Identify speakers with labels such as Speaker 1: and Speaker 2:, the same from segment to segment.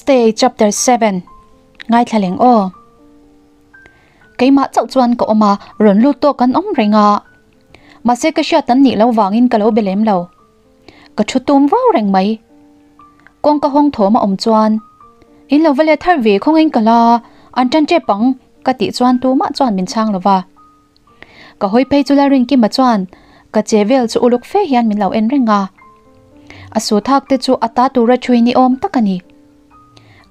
Speaker 1: Stay chapter 7 Ngaithla leng aw. Keimah chauh chuan ka awm a, rawn lut tawk an awm reng a. Mahse ka hriat an nih loh vangin ka lo be lem lo. Ka thu tum vau reng mai. Kawngka hawng thawm a awm chuan, In lo va let har ve khawngin ka la, an tan tep ang, ka tih chuan tumah chuan min chhang lo va. Ka hawi phei chu Lalrinkima chuan ka che vel chu uluk fe hian min lo en reng a. A su thak te chu a ta tura thui ni awm tak a ni.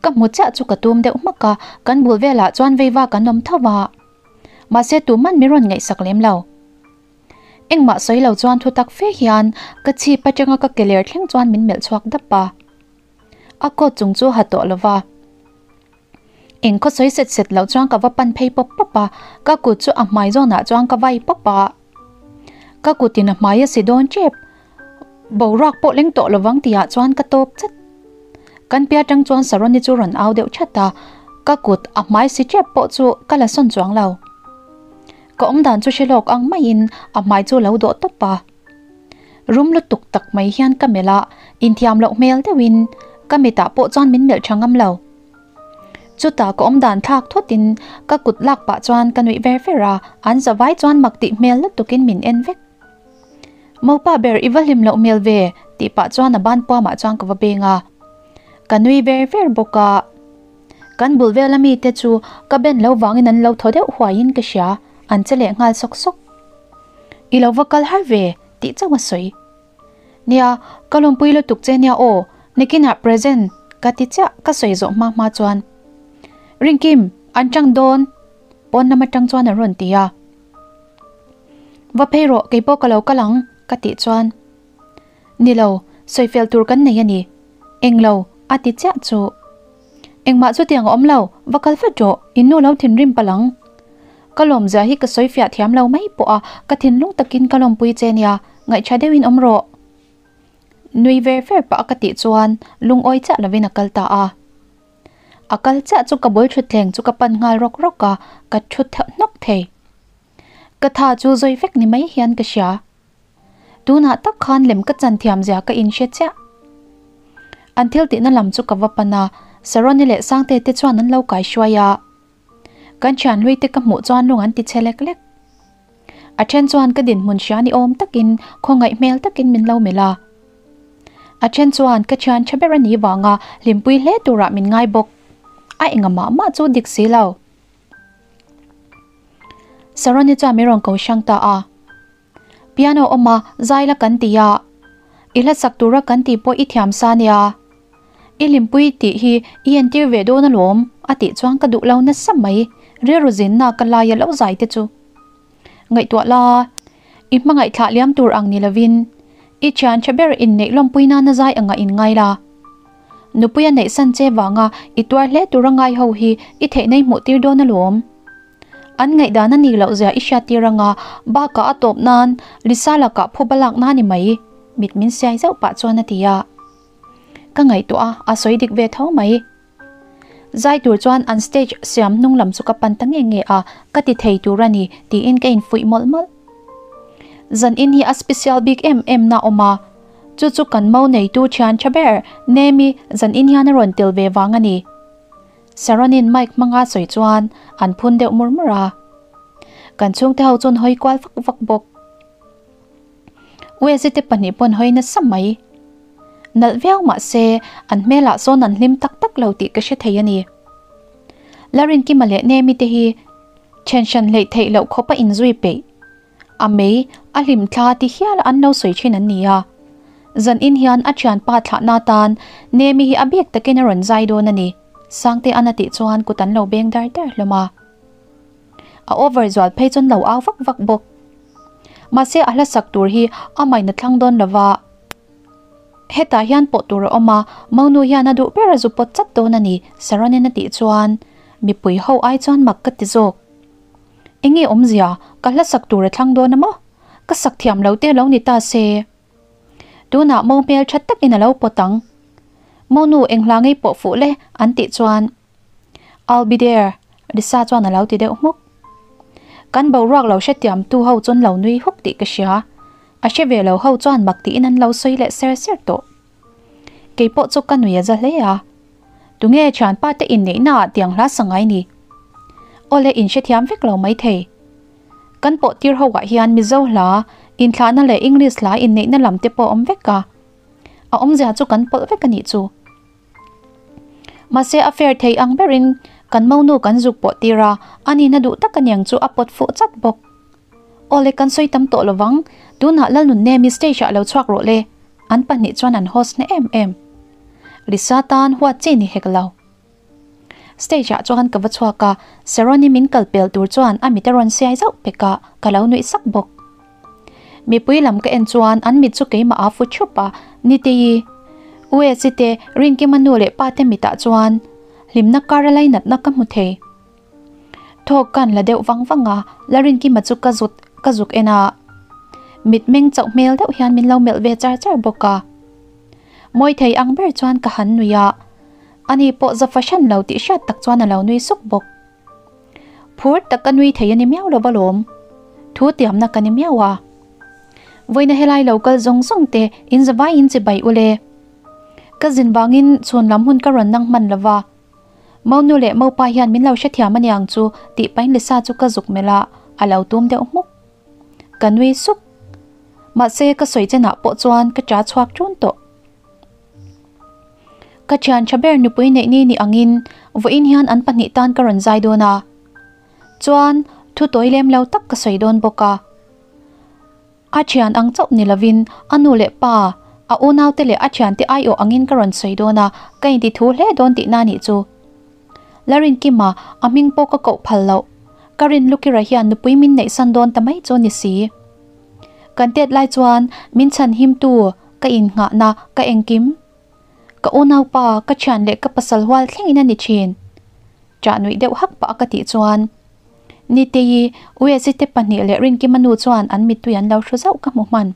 Speaker 1: Ka hmu chiah chu ka tum deuh hmak a, kan bul velah chuan veiva kan awm tho va. Mahse tuman min rawn ngaihsak lem lo. Engmah sawi lo chuan thu tak fe hian ka chhip atanga ka ke ler thleng chuan min melh chhuak dap a. A coat chung chu ha tawh lo va. Eng khaw sawi set set loh chuan ka va pan phei pawp pawp a, ka kut chu a hmai zawnah chuan ka vai pawp a. Ka kutin a hmai a si dawn tep. Boruak pawh leng tawh lovang tihah chuan ka tawp chat. Kan piah atang chuan Saroni chu rawn au deuh that a, ka kut a hmai si tep pawh chu ka la sawn chuang lo. Ka awmdan chu hre lawk ang maiin a hmai chu lo dawh tawp a. Rum lutuk tak mai hian ka melh a, inthiam loh hmel deuhin ka mitah pawh chuan min melh tha ngam lo. Chutah ka awmdan thlak thawtin ka kut lak pah chuan ka nuih ver ver a, an zavai chuan mak tih hmel lutukin min en vek. Mopa ber i va hlim loh hmel ve tih pah chuan a ban puamah chuan ka va beng a. Ka nui ver ver bawk a. Kan bul vela mite chu ka ben lo vangin an lo thaw deuh huaiin ka hria, an che leh nghal sawk sawk. I lo va kal har ve tih chauh a sawi. Nia, ka lawmpui lutuk che nia aw, nikinah present ka ti chiah ka sawi zawh hma hma chuan. Rinkim, an chang dawn pawn lam atang chuan a rawn ti a. Va phei rawh, keipawh ka lo kal ang ka tih chuan. Ni lo, sawi fel tur kan nei a ni. Eng lo, a ti chiah chu. Engmah chutiang a awm lo, va kal vat rawh, in nu lo thinrim palh ang. Ka lawmzia hi ka sawi fiah thiam lo mai pawh a, ka thinlung takin ka lawmpui che nia, ngaihṭha deuhin awm rawh. Nui ver ver pah a ka tih chuan lungawi chiah lovin a kal ta a. A kal chiah chu ka bul ṭhutthleng chu ka pan nghal rawk rawk a, ka ṭhu hnawk thei. Ka tha chu zawi vek ni mai hian ka hria. Tunah tak khan lem ka chan thiam zia ka inhre chiah. An thil tihna lam chu ka va pan a, Saroni leh Sangte te chuan an lo kai hruai a. Kan thian hlui te ka hmuh chuan lung an ti che lek lek. A then chuan ka dinhmun hria ni awm takin khawngaih hmel takin min lo melh a. A then chuan ka thian tha ber a nih vanga hlimpui hle turah min ngai bawk. A enga mah mah chu dik si lo. Saroni chuan min rawn ko hrang ta a. Piano awm a, zai la kan ti a. I hla sak tura kan tih pawh i thiam sa nia. I hlimpui tih hi i entir ve dawn alawm, a tih chuan ka duh lo nasa mai, rilru zinna ka lai a lo zai te chu. Ngaihtuah la, i hmangaih thlah liam tur ang ni lovin, i thian tha ber inneih lawmpui nana zai angah in ngai la. Nupui a neih san che vanga i tuar hle tura ngai ho hi i theihna i hmuh tir dawn alawm. An ngaihdan a nih loh zia i hriat tir anga bakah a tawp nan Lisa lakah phuba lak na ni mai, mit min siai zauh pah chuan a ti a. Ka ngaihtuah a, a sawi dik ve tho mai. Zai tur chuan an stage siam hnung lam chu ka pan ta nge nge a, ka ti thei tur a ni tiin ka infuih mawlh mawlh. Zan in hi a special bik em em na awm a, chu chu kan mo neitu thian tha ber Nemi zan in hian a rawn tel ve vang a ni. Saronin mic hmanga sawi chuan an phun deuh mur mur a. Kan chhungte ho chuan hawi kual vak vak bawk. Uezi te pahnih pawn hawi nasa mai. Nalh viau mah se an hmelah sawn an hlim tak tak lo tih ka hre thei a ni. Larinkima leh Nemi te hi then hran hleih theih loh khawp a inzui peih. A mei, a hlim thla ti hial an lo sawi thin an ni a. Zan in hian a thianpa thlahna tan Nemi hi a bik takin a rawn zai dawn a ni, Sangte an a tih chuan kut an lo beng dar dar hlawm a. A over zual phei chuan lo au vak vak bawk. Mahse a hla sak tur hi a main a thlang dawn lo va. Hetah hian pawh tur a awm a, Monu hian a duh ber a zu pawt chat dawn a ni, Saronin a tih chuan mipui ho ai chuan mak ka ti zawk. Enge awmzia, ka hla sak tur a thlang dawn a maw? Ka sak thiam lo te lo ni ta se. Tunah mo hmel tha takin a lo pawt ang. Monu eng hla ngei pawh fuh le an tih chuan I'll be there, Lisa chuan a lo ti deuh hmuk. Kan boruak lo hre tiam tu ho chuan lo nui huk tih ka hria. A hre ve lo ho chuan mak tiin an lo sawi leh ser ser tawh. Keipawh chu ka nui a za hle a. Tunge thianpa te inneihna ah tiang hla sa ngai ni? Awle in hrethiam vek lo maithei. Kan pawh tir ho ah hian Mizo hla, inthlahna leh English hla inneihna lam te pawh awm vek a. A awmzia chu kan pawlh vek a nih chu. Mahse a fair thei ang berin kan monu kan zuk pawh tir a, a nihna duh tak aniang chu a pawt fuh chat bawk. Awle kan sawi tam tawh lovang, tunah Lalnunnemi stage ah lo chhuak rawh le, an pahnih chuan an host hne em em. Lisa tan huat chi ni hek lo. Stage ah chuan ka va chhuak a, Seroni min kal pel tur chuan a mit a rawn siai zauh pek a, ka lo nuih sak bawk. Mipui lam ka en chuan an mit chu keimah a fu thup a, Nitei, Uesi te, Rinkima nu leh pa te mitah chuan hlimna kar a lainatna ka hmu thei. Thawk kan la deuh vang vang a, la Rinkima chu ka zut ka zuk en a, mitmeng chauh hmel deuh hian min lo melh ve char char bawk a. Mawi thei ang ber chuan ka han nui a, ani pawh za fahran lo tih hriat tak chuan a lo nui suk bawk. Phur tak ka nui thei a ni miau lo va lawm. Thu tiamna ka ni miau a. Vawiina helai lo kal zawng zawng te in zavai in chi bai ule. Ka zin vangin chhun lam hun ka rawn nang hman lo va. Monu leh Mopa hian min lo hrethiam a niang chu tih pain Lisa chu ka zuk melh a, a lo tum deuh hmuk. Ka nui suk. Mahse ka sawi chenah pawh chuan ka cha chhuak ṭun tawh. Ka thian tha ber nupui neih ni ni angin vawiin hian an pahnih tan ka rawn zai dawn a. Chuan thu tawi lem lo tak ka sawi dawn bawk a. A thian ang chauh ni lovin a nu leh pa, a unaute leh a thiante aiawh angin ka rawn sawi dawn a, ka inti thu hle dawn tihna nih chu. Larinkima a hming pawh ka koh phal loh. Ka rin Lukira hian nupui min neihsan dawn ta mai chu ni si. Kan tet lai chuan min chhan himtu ka innghahna ka engkim. Ka unaupa, ka thian leh ka pasal hual thlengin a ni thin. Chah nuih deuh hak pah a ka tih chuan Nitei, Uesi te pahnih leh Rinkima nu chuan an mittui an lo hru zauh ka hmu hman.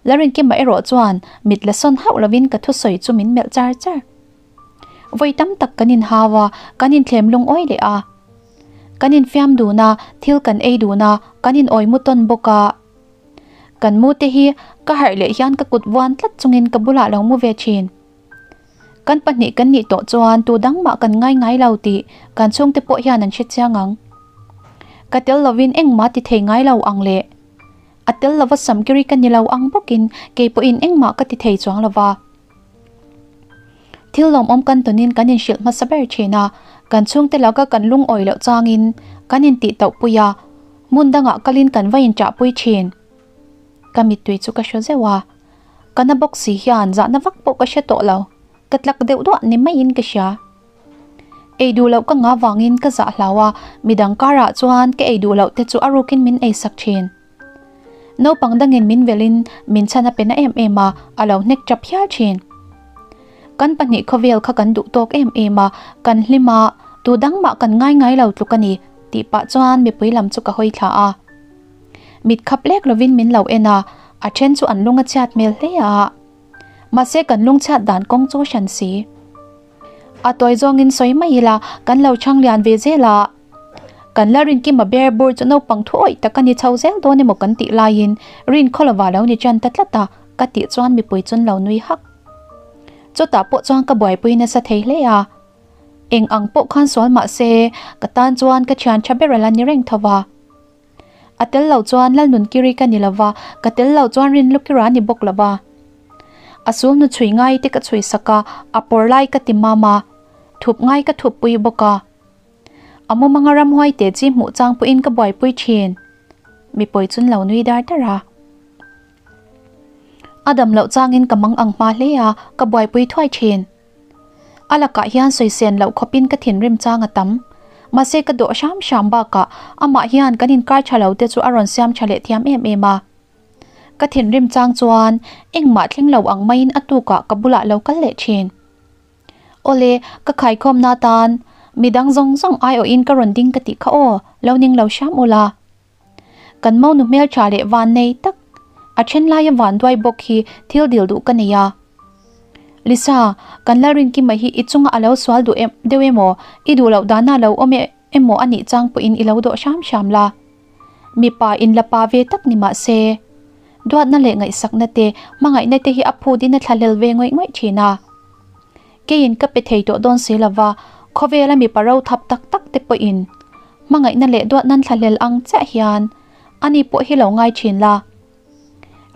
Speaker 1: La Rinkima erawh chuan mit la sawn hauh lovin ka thusawi chu min melh char char. Vawi tam tak kan inhau a, kan inthlem lungawi leh a. Kan infiam dun a, thil kan ei dun a, kan inawi mu tawn bawk a. Kan mu te hi ka harh leh hian ka kut vuan tlat chungin ka bulah lo mu ve thin. Kan pahnih kan nih tawh chuan tu dang mah kan ngai ngai lo tih kan chhungte pawh hian an hre chiang ang. Ka tel lovin engmah ti thei ngai lo ang le. A tel lova samkiri ka ni lo ang bawkin kei pawhin engmah ka ti thei chuang lova. Thil lawmawm kan tawnin kan inhrilh hmasa ber thin a, kan chhungte laka kan lungawi loh changin kan intih tauh pui a, hmun dangah kalin kan va inṭahpui thin. Ka mittui chu ka hre zeuh a, ka na bawk si hian zahna vak pawh ka hre tawh lo, ka tlak deuh duah ni maiin ka hria. Ei duh loh ka ngah vangin ka zah hlau a, midang karah chuan ka ei duh loh te chu a rukin min eisak thin. Naupang dangin min velhin min chhan a pe na em em a, a lo hnek tap hial thin. Kan pahnih khawvel kha kan duh tawk em em a, kan hlim a, tu dang mah kan ngai ngai lo tluk a ni, tih pah chuan mipui lam chu ka hawi thla a. Mit khap lek lovin min lo en a, a then chu an lung a chhiat hmel hle a. Mahse kan lung chhiat dan kawng chu hran si. A tawi zawngin sawi mai ila kan lo chhang lian ve zel a. Kan la Rinkima ber bur chu naupang thu awih tak a ni chho zel dawn emaw kan tih laiin Rin Khawlova lo ni ṭan ta tlat a, ka tih chuan mipui chun lo nui hak. Chutah pawh chuan ka buaipui nasa thei hle a. Eng ang pawh khan sual mah se ka tan chuan ka thian tha ber a la ni reng tho va. A tel lo chuan Lalnunkiri ka ni lova, ka tel lo chuan Rinlukira a ni bawk lova. A sulhnu chhui ngai te ka chhui sak a, a pawr lai ka ti mam a, thup ngai ka thup pui bawk a. A mumanga ramhuai te chi hmuh chang pawhin ka buaipui thin. Mipawi chun lo nui dar dar a. A dam loh changin ka mang ang hma hle a, ka buaipui thuai thin. A lakah hian sawisen loh khawpin ka thinrim chang a tam. Mahse ka dawh hram hram bakah amah hian kan inkar tha lo te chu a rawn siam tha leh thiam em em a. Ka thinrim chang chuan engmah thleng lo ang maiin a tukah ka bulah lo kal leh thin. Awle, ka khaikhawmna atan midang zawng zawng aiawhin ka rawn ding ka tih kha aw, lo ning lo hram ula. Kan monu hmeltha leh van nei tak, a then laia van duai bawk hi thil dil duh ka nei a. Lisa, kan Lalrinkima hi i chunga a lo sual duh em deuh emaw, i duh loh dana lo awm emaw a nih chang pawhin i lo dawh hram hram la. Mipa in la pa ve tak ni mah se, duatna leh ngaihsakna te, hmangaihna te hi a phut in a thlahlel ve ngawih ngawih thin a. Keiin ka pe thei tawh dawn si lova, khawvela mipa ro thap tak tak te pawhin hmangaihna leh duat nan thlahlel ang chiah hian ani pawh hi lo ngai thin la.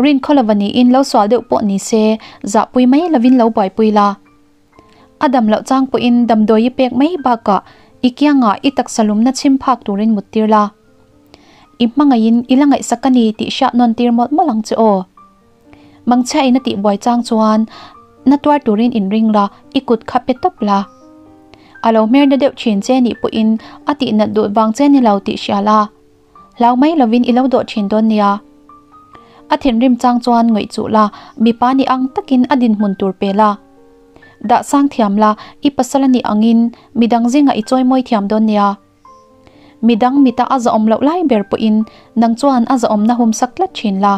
Speaker 1: Rin khawlova niin lo sual deuh pawh ni se zahpui mai lovin lo buaipui la. A dam loh chang pawhin damdawi i pek mai bakah i kiangah i taksa lumna chhim phak turin mut tir la. I hmangaihin i la ngaihsak a ni tih hriat nawn tir mawlh mawlh ang che aw. Mangchhiain a tih buai chang chuan na tuar turin inring la, i kut kha pe tawp la. A lo hmer na deuh thin che nih pawhin a tih nat duh vang che ni lo tih hria la. Hlau mai lovin i lo dawh thin dawn nia. A thinrim chang chuan ngawih chuh la, mipa ni ang takin a dinhmun tur pe la. Dah sang thiam la, i pasal a nih angin midang zingah i chawimawi thiam dawn nia. Midang mita a zahawm loh lai ber pawhin nang chuan a zahawmna hum sak tlat thin la.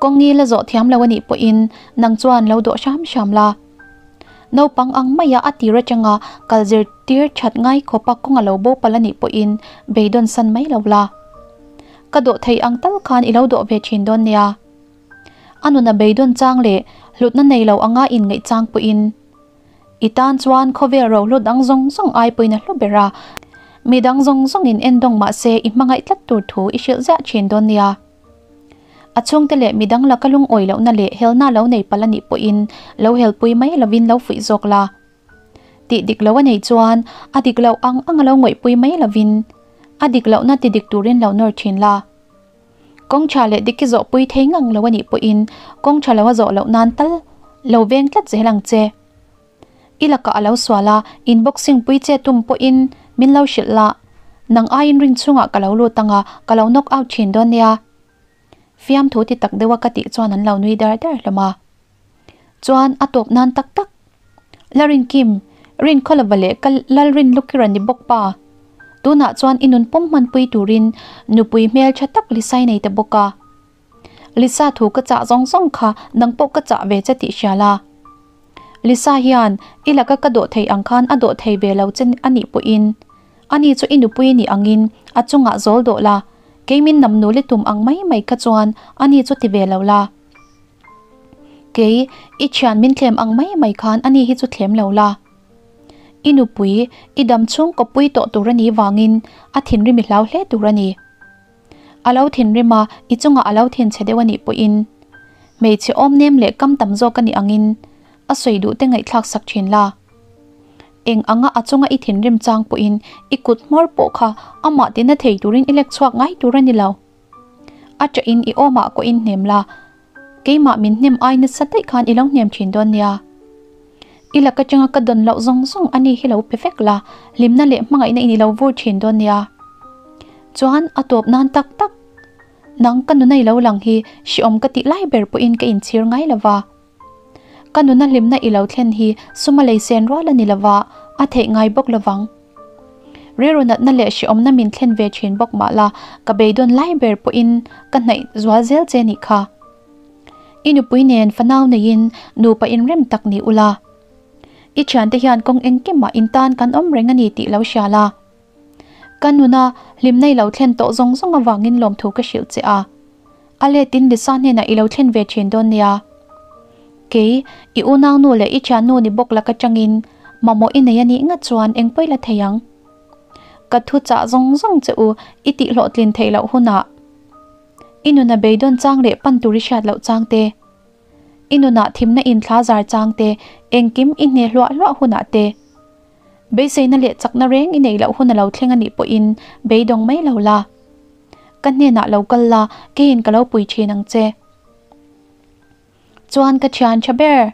Speaker 1: Kawngi la zawh thiam lo a nih pawhin nang chuan lo dawh hram hram la. Naupang ang maia a tir atanga kal zirtir that ngai khawpa kawng a lo bo palh a nih pawhin beidawn san mai lo la. Ka dawh thei ang tal khan i lo dawh ve thin dawn nia. A nuna beidawn chang leh hlutna nei lo anga inngaih chang pawhin I tan chuan khawvel rohlu dang zawng zawng ai pawhin a hlu ber a, mi dang zawng zawngin en dawng mah se i hmangaih tlat tur thu i hrilh ziah thin dawn nia. A chhungte leh mi dang laka lungawi lohna leh helna lo nei palh a nih pawhin lo helpui mai lovin lo fuih zawk la. Tih dik lo a nei chuan a dik loh ang anga lo ngawihpui mai lovin a dik lohna ti dik turin lo nawr thin la. Kawng tha leh dik i zawhpui thei ngang lo a nih pawhin kawng tha lo a zawh loh nan tal lo veng tlat zel ang che. I lakah a lo sual a, in boxing pui che tum pawhin min lo hrilh la, nang aiin ring chhungah ka lo lut ang a, ka lo knock out thin dawn nia. Fiamthu ti tak deuha ka tih chuan an lo nui dar dar hlawm a. Chuan a tawp nan tak tak. La rin Kim, rin Khawlova leh ka lal rin Lukira ni bawk pa. Tunah chuan i nun pawm hmanpui turin nupui hmeltha tak Lisa i nei ta bawk a. Lisa thu ka chah zawng zawng kha nang pawh ka chah ve che tih hria la. Lisa hian i laka ka dawh thei ang khan a dawh thei ve lo che a nih pawhin ani chu i nupui nih angin a chungah zawl dawh la, kei min namnul i tum ang mai mai kha chuan ani chu ti ve lo la. Kei, i thian min thlem ang mai mai khan ani hi chu thlem lo la. I nupui, i dam chhung kawppui tawh tur a nih vangin a thinrim i hlau hle tur a ni. A lo thinrim a, i chungah a lo thinchhe deuh a nih pawhin hmeichhe awm nem leh kam tam zawk a nih angin a sawi duh te ngaihthlak sak thin la. Eng anga a chunga i thinrim chang pawhin i kut hmawr pawh kha amah tina thei turin i lek chhuak ngai tur a ni lo. A ṭah in i awmah kawh in hnem la, keimah min hnem ai nasa daih khan i lo hnem ṭhin dawn nia. I lak aṭanga ka dawn loh zawng zawng a ni hi lo pe vek la, hlimna leh hmangaihna in i lo vur ṭhin dawn nia. Chuan a tawp nan tak tak, nang ka nuna i lo lang hi hriawm ka tih lai ber pawhin ka inchhir ngai lo va. Ka nuna hlimna i lo thlen hi suma lei sen rual a ni lo va, a theih ngai bawk lo vang. Rilru natna leh hreawmna min thlen ve thin bawk mah la, ka beidawn lai ber pawhin ka hnaih zual zel che nih kha. I nupui nen fanau neiin nupa inrem tak ni ula. I thiante hian kawng engkimah in tan kan awm reng a ni tih lo hria la. Ka nuna hlimna i lo thlen tawh zawng zawng avangin lawmthu ka hrilh che a. A letin Lisa hnenah i lo thlen ve thin dawn nia. Kei, i unaunu leh i thiannu ni bawk lak atangin mamawh i nei a nih ngat chuan eng pawi la thei ang. Ka thu chah zawng zawng che u i tih hlawhtlin theih loh hunah i nuna beidawn chang leh pan tur i hriat loh chang te, i nunah thimna inthla zar chang te, engkim i hne hluah hluah hunah te, beiseina leh chakna reng i neih loh hun a lo thleng a nih pawhin beidawng mai lo la. Ka hnenah lo kal la, keiin ka lo pui thin ang che. Chuan ka thian tha ber,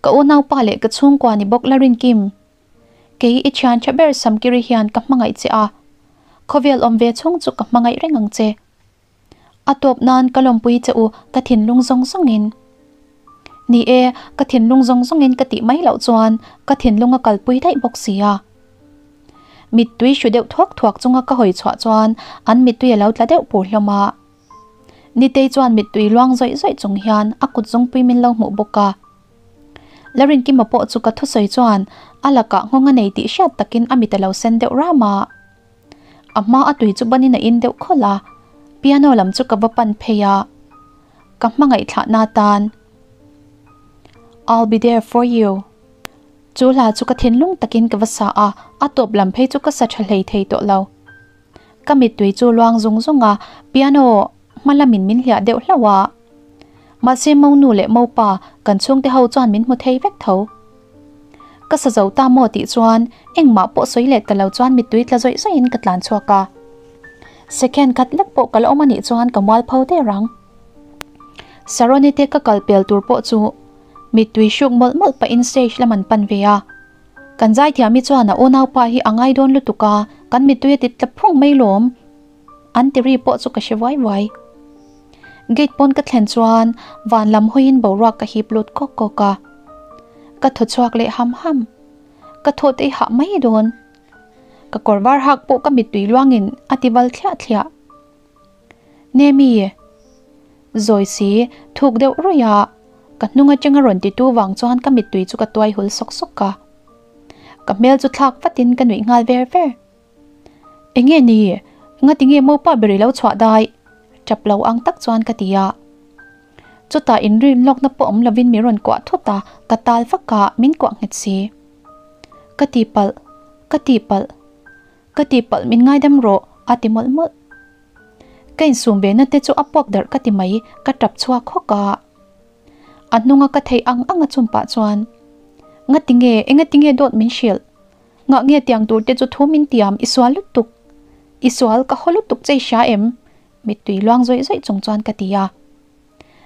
Speaker 1: ka unaupa leh ka chhungkua ni bawk la Rinkim. Kei i thian tha ber Samkiri hian ka hmangaih che a, khawvel awm ve chhung chu ka hmangaih reng ang che. A tawp nan ka lawmpui che u ka thinlung zawng zawngin. Ni e, ka thinlung zawng zawngin ka tih mai loh chuan ka thinlung a kalpui daih bawk si a. Mittui hru deuh thuak thuak chunga ka hawi chhuah chuan an mittui a lo tla deuh pur hlawm a. Nitei chuan mittui luang zawih zawih chung hian a kut zungpui min lo hmuh bawk a. Larinkima pawh chu ka thusawi chuan a lakah nghawng a nei tih hriat takin a mit a lo sen deuh ram a. A hma a tui chu banin a in deuh khawlh a, piano lam chu ka va pan phei a, ka hmangaih thlahna tan I'll be there for you. Chu hla chu ka thinlung takin ka va sa a, a tawp lam phei chu ka sa tha hlei thei tawh lo. Ka mittui chu luang zung zung a, piano hma lamin min hliah deuh hlauh a. Mahse monu leh mopa kan chhungte ho chuan min hmu thei vek tho. Ka sa zo ta maw tih chuan engmah pawh sawi leh ta lo chuan mittui tla zawih zawihin ka tlan chhuak a. Second khat lek pawh ka la awm anih chuan ka mual pho der ang. Saroni te ka kal pel tur pawh chu mittui hruk mawlh mawlh pahin stage lam an pan ve a. Kan zaithiami chuan a unaupa hi a ngai dawn lutuk a, kan mittui a ti tla phung mai lawm. An ti ri pawh chu ka hre vuai vuai. Gate pawn ka thlen chuan van lam hawiin boruak ka hip lut kawk kawk a. Ka thaw chhuak leh ham ham. Ka thaw tei hah mai dawn. Ka kawr var hak pawh ka mittui luangin a ti val thliah thliah. Nemi. Zawi si, thuk deuh ruih a, ka hnung atanga rawn titu vang chuan ka mittui chu ka tuai hul sawk sawk a. Ka hmel chu thlak vatin ka nuih nghal ver ver. Enge ni? Ngati nge mopa ber i lo chhuah dai? Tap lo ang tak chuan ka ti a. Chutah inrin lawkna pawh awm lovin min rawn kuah thut a, ka tal vak a, min kuah nghet si. Ka tihpalh, ka tihpalh, ka tihpalh min ngaidam rawh, a ti mawlh mawlh. Ka insum ve na te chu a puak darh ka ti mai, ka tap chhuak hawk a. A hnunga ka theih ang ang a chum pah chuan, Ngati nge, engati nge dawt min hrilh? Ngah nge tiang tur te chu thu min tiam, i sual lutuk. I sual, ka haw lutuk che i hria em? Mittui luang zawih zawih chung chuan ka ti a.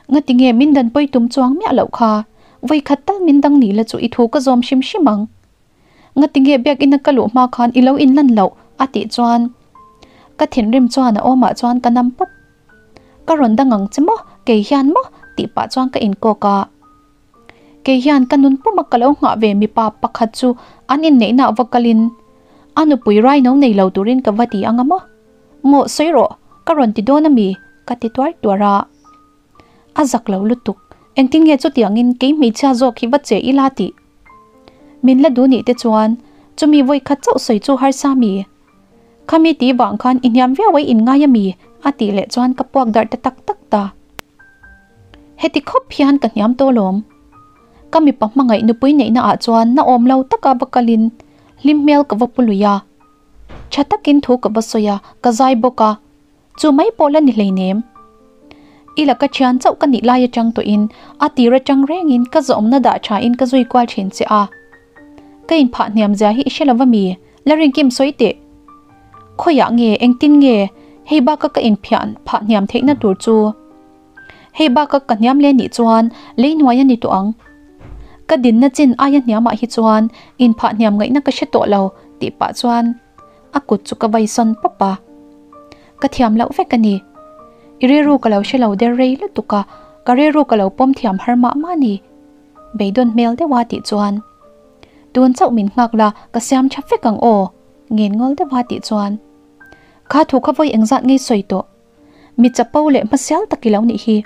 Speaker 1: Ngati nge min dan pawi tum chuang miah loh kha, vawi khat tal min dang ni la chu i thu ka zawm hrim hrim ang. Ngati nge biakina ka luh hma khan i lo inlan loh? a tih chuan ka thinrim chuan a awmah chuan ka nam pawp. Ka rawn dang ang che maw, kei hian maw? tih pah chuan ka inkawk a. Kei hian ka nun puma ka lo nghah ve mipa pakhat chu an inneihna ah va kalin a nupui raino nei lo turin ka va ti ang a maw? Ngawh sawi rawh, ka rawn ti dawn a mi? ka ti tuar tuar a. A zak lo lutuk, engtin nge chutiangin kei hmeichhia zawk hi va che ila tih? Min la duh nih te chuan chumi vawi khat chauh sawi chu harsa mi? Khami tih vang khan i hniam viau ai in ngai a mi? a tih leh chuan ka puak darh ta tak tak ta. Heti khawp hian ka hniam tawh lawm. Ka mipa hmangaih nupui neihna ah chuan na awm lo taka va kalin hlim hmel ka va pu lui a. Tha takin thu ka va sawi a, ka zai bawk a. Chu mai pawh la ni hleinem. I laka thian chauh ka nih lai atang tawhin a tir atang rengin ka zawmna dah thain ka zui kual thin che a. Ka inphah hniam zia hi i hre lova mi? La rinkim sawi teh. Khawiah nge, engtin nge hei baka ka inphiah phah hniam theihna tur chu? Hei baka ka hniam leh nih chuan lei hnuai a ni tawh ang. Ka dinna chin aia hniamah hi chuan inphah hniam ngaihna ka hre tawh lo tih pah chuan a kut chu ka vai sawn pawp a. Ka thiam loh vek a ni. I rilru ka lo hre lo der rei lutuk a, ka rilru ka lo pawm thiam har mah mah a ni. Beidawn hmel deuh a tih chuan, Tun chauh min nghak la, ka siam tha vek ang aw, ngen ngawl deuh a tih chuan, Kha thu kha vawi engzat ngei sawi tawh? Mi chapo leh hmasial tak i lo nih hi.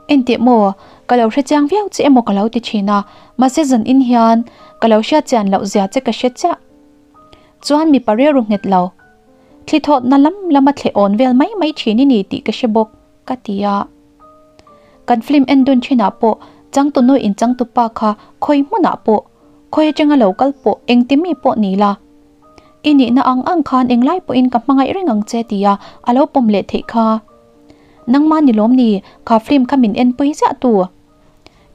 Speaker 1: Enteh maw, ka lo hre chiang viau che emaw ka lo ti thin a, mahse zan in hian ka lo hriat chian loh zia che ka hre chiah. Chuan mipa rilru nghet lo, thli thawtna lam lama thle awn vel mai mai thin i ni tih ka hre bawk, ka ti a. Kan film en dun thinah pawh changtunu in changtupa kha khawi hmunah pawh, khawi atanga lo kal pawh engti mi pawh ni la. I nihna ang ang khan englai pawhin ka hmangaih reng ang che tia a lo pawm leh theih kha. Nangmah ni lawm ni kha film kha min enpui ziah tu.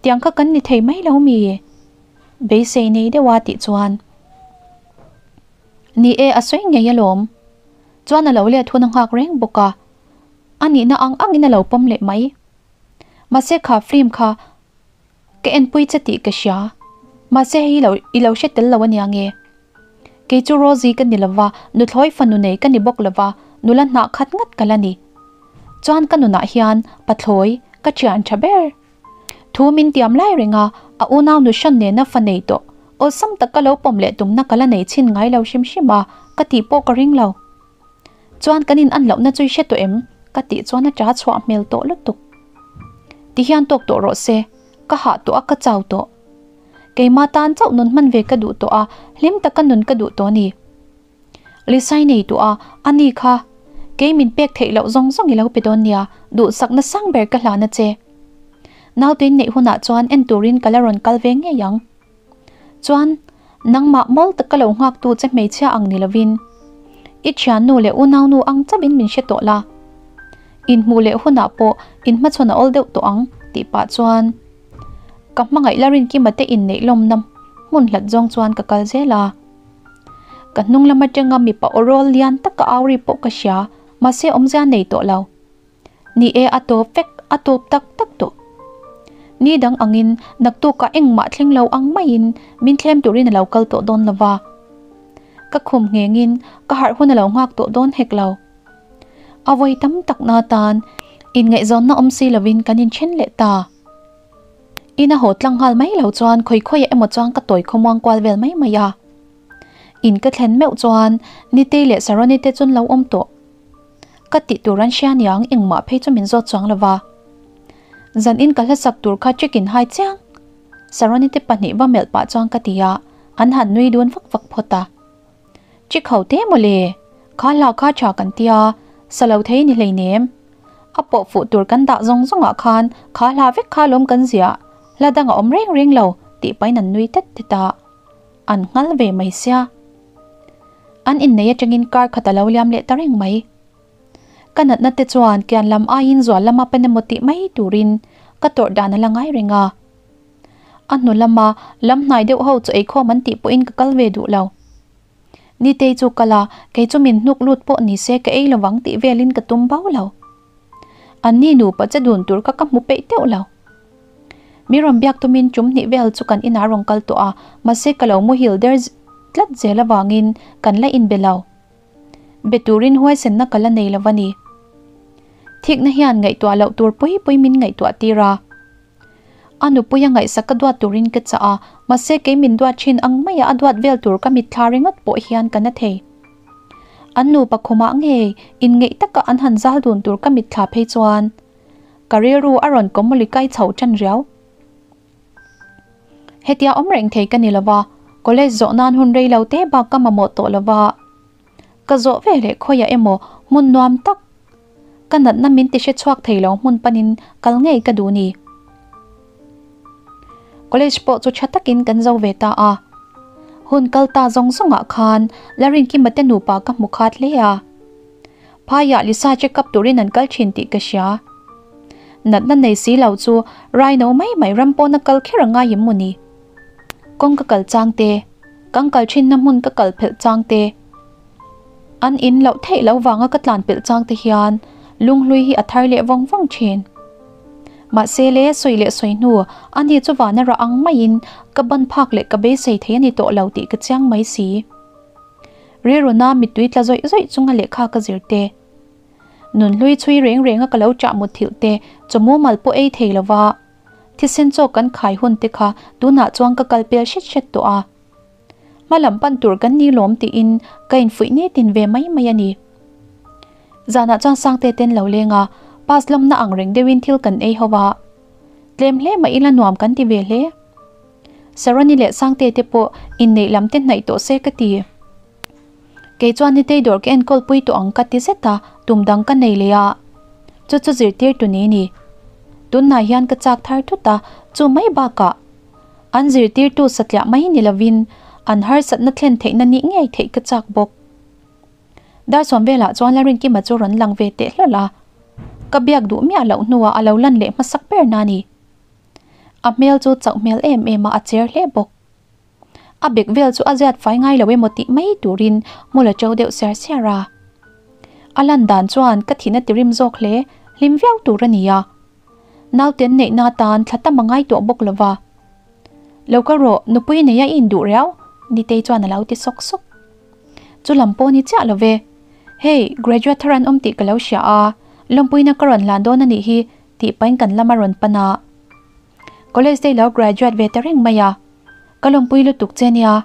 Speaker 1: Tiang kha kan ni thei mai lo mi? Beisei nei deuh a tih chuan. Ni e a sawi ngei alawm. Chuan a lo let hun a nghak reng bawk a. A nihna ang angin a lo pawm leh mai. Mahse kha film kha ka enpui che tih ka hria. Mahse hei lo i lo hre tel lo ania nge. Kei chu Rosie ka ni lova, nuthlawi fanu nei ka ni bawk lova, nula hnah khat ngat ka la ni. Chuan ka nunah hian pathlawi ka thian tha ber. Thu min tiam lai reng a, a unau nu hran nena fa nei tawh. Awlsam tak ka lo pawm leh tumna ka la nei chhin ngai lo hrim hrim a, ka tih pawh ka ring lo. Chuan kan in an lohna chu i hre tawh em? Ka tih chuan a ṭa chhuah hmel tawh lutuk. Ti hian tawk tawh rawh se, ka hah tawh a ka chau tawh. Keimah tan chauh nun hman ve ka duh tawh a, hlim taka nun ka duh tawh a ni. Lisai nei tawh a, a ni kha. Kei min pek theih loh zawng zawng i lo pe dawn nia, duhsakna sang ber ka hlan a che. Nautein neih hunah chuan en turin ka la rawn kal ve ngei ang. Chuan, nangmah mawl taka lo nghaktu che hmeichhia ang ni lovin, i thiannu leh unaunu ang chauhin min hre tawh la. Inhmuh leh hunah pawh inhmachhawn a awl deuh tawh ang, tih pah chuan ka hmangaih la Rinkima te inneih lawmna hmun hlat zawng chuan ka kal zel a. Ka hnung lam atanga mipa aw rawl lian taka au ri pawh ka hria, mahse awmzia nei tawh lo. Ni e, a tawp vek, a tawp tak tak tawh. Ni dang angin naktukah engmah thleng lo ang maiin min thlem turin a lo kal tawh dawn lo va. Ka khum nghengin ka harh hun a lo nghak tawh dawn hek lo. A vawi tam tak na tan inngaihzawnna awm si lovin kan inthen leh ta. In a haw tlang nghal mai lo chuan khawi khawiah emaw chuan ka tawi khawmuang kual vel mai mai a. In ka thlen meuh chuan Nitei leh Saroni te chun lo awm tawh. Ka tih tur an hria niang engmah phei chu min zawt chuang lo va. Zan in ka hlasak tur kha check in hai chiang. Saroni te pahnih va melh pah chuan ka ti a, an han nui dun vak vak phawt a. Check ho te mawle, kha hla kha tha kan tia, sa lo thei ni hleinem. A pawh fuh tur kan dah zawng zawngah khan kha hla vek kha lawm kan ziah, hla dang a awm reng reng lo tih pahin an nui tet tet a. An nghal ve mai sia. An innei atangin kar khat a lo liam leh ta reng mai. Ka natna te chuan kian lam aiin zual lama pen emaw tih mai turin ka tawrh dan a la ngai reng a. A hnu lama lam hnai deuh ho chu eikhawm an tih pawhin ka kal ve duh lo. Nitei chu kal a, kei chu min hnuk lut pawh ni se ka ei lovang tih velin ka tum bau lo. Anni nupa che dun tur kha ka hmu peih teuh lo. Mi rawn biak tumin tum hnih vel chu kan inah rawn kal tawh a, mahse ka lo muhil der tlat zel avangin kan la inbe lo. Be turin huaisenna ka la nei lo a ni. Thikna hian ngaihtuah loh tur pui pui min ngaihtuah tir a. A nupuia ngaihsak ka duat turin ka chah a, mahse kei min duat thin ang maia a duat vel tur ka mitthla ringawt pawh hian ka na thei. An nupa khumah ngei inngeih taka an han zal dun tur ka mitthla phei chuan ka rilru a rawn kawmawli kai chho tan riau. Hetia awm reng thei ka ni lova, college zawh nan hun rei lo te bak ka mamawh tawh lova, ka zawh ve leh khawiah emaw hmun nuam tak ka natna min ti hre chhuak thei lo hmun panin kal ngei ka duh ni. College pawh chu tha takin kan zo ve ta a. Hun kal ta zawng zawngah khan Larinkima te nupa ka hmu khat hle a. Phaiah Lisa check up turin an kal thin tih ka hria. Natna nei si lo chu Raino mai mai ram pawna kal kher a ngai em maw ni? Kawng ka kal chang te, kan kal thinna hmun ka kal phelh chang te, an in loh theih loh vanga ka tlan pelh chang te hian lunghlui hi a thar leh vawng vawng thin. Mahse le sawi leh sawi hnu ani chu vana rah ang maiin ka ban phak leh ka beisei thei a ni tawh lo tih ka chiang mai si. Rilruna mittui tla zawih zawih chunga lehkha ka zir te. Nunhlui chhui reng renga ka lo chah mutthilh te chaw mumal pawh ei thei lova thisen chaw kan khai hun te kha tunah chuan ka kal pel hret hret tawh a. Hma lam pan tur kan ni lawm tiin ka infuih nitin ve mai mai a ni. Zanah chuan Sangte ten lo leng a, pass lawmna ang reng deuhin thil kan ei ho a. Tlem hle mah ila nuam kan ti ve hle. Saroni leh Sangte te pawh inneih lam te hnaih tawh se ka ti. Kei chuan Nitei dawr ka enkawl pui tawh ang ka ti zet a, tum dang ka nei leh a. Chu chu zirtir tu ni ni. Tunhnai hian ka chak thar thut a, chu mai bakah an zirtirtu satliah mai ni lovin an harsatna thlen theihna nih ngei theih ka chak bawk. Darsawm velah chuan Larinkima chu rawn lang ve teh hlawlh a, ka biak duh miah loh hnuah a lo lan leh hmasak ber na ni. A hmel chu chauh hmel em em a, a cher hle bawk. A bek vel chu a ziat fai ngai lo emaw tih mai turin hmul a to deuh siar siar a. A lan dan chuan ka thihna tirim zawk hle, hlim viau tur a ni a. Nauten neihna atan thla tam a ngai tawh bawk lo va. Lo kal rawh, nupui nei a i induh riau, Nitei chuan a lo ti sawk sawk. Chu lam pawh ni chiah lo ve. Hei, graduate thar an awm tih ka lo hria a, lawmpuina ka rawn hlan dawn a nih hi, tih pahin kan lam a rawn pan a. College te i lo graduate ve ta reng mai a, ka lawmpui lutuk che nia.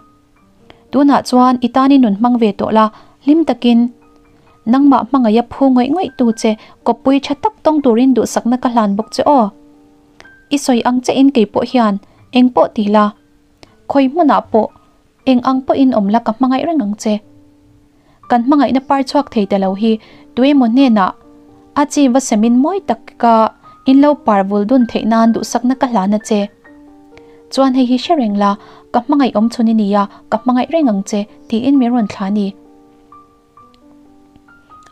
Speaker 1: Tunah chuan i tan i nun hmang ve tawh la, hlim takin nangmah hmangaih a phu ngawih ngawih tu che kawppui tha tak tawng turin duhsakna ka hlan bawk che aw. I sawi ang che in kei pawh hian eng pawh ti la, khawi hmunah pawh eng ang pawhin awm la ka hmangaih reng ang che. Kan hmangaihna par chhuak thei ta lo hi tuemaw hnenah a chi va semin mawi tak ka in lo par vul dun theih nan duhsakna ka hlan a che. Chuan hei hi hre reng la, ka hmangaih awm chhun i ni a, ka hmangaih reng ang che, tiin min rawn thlah a ni.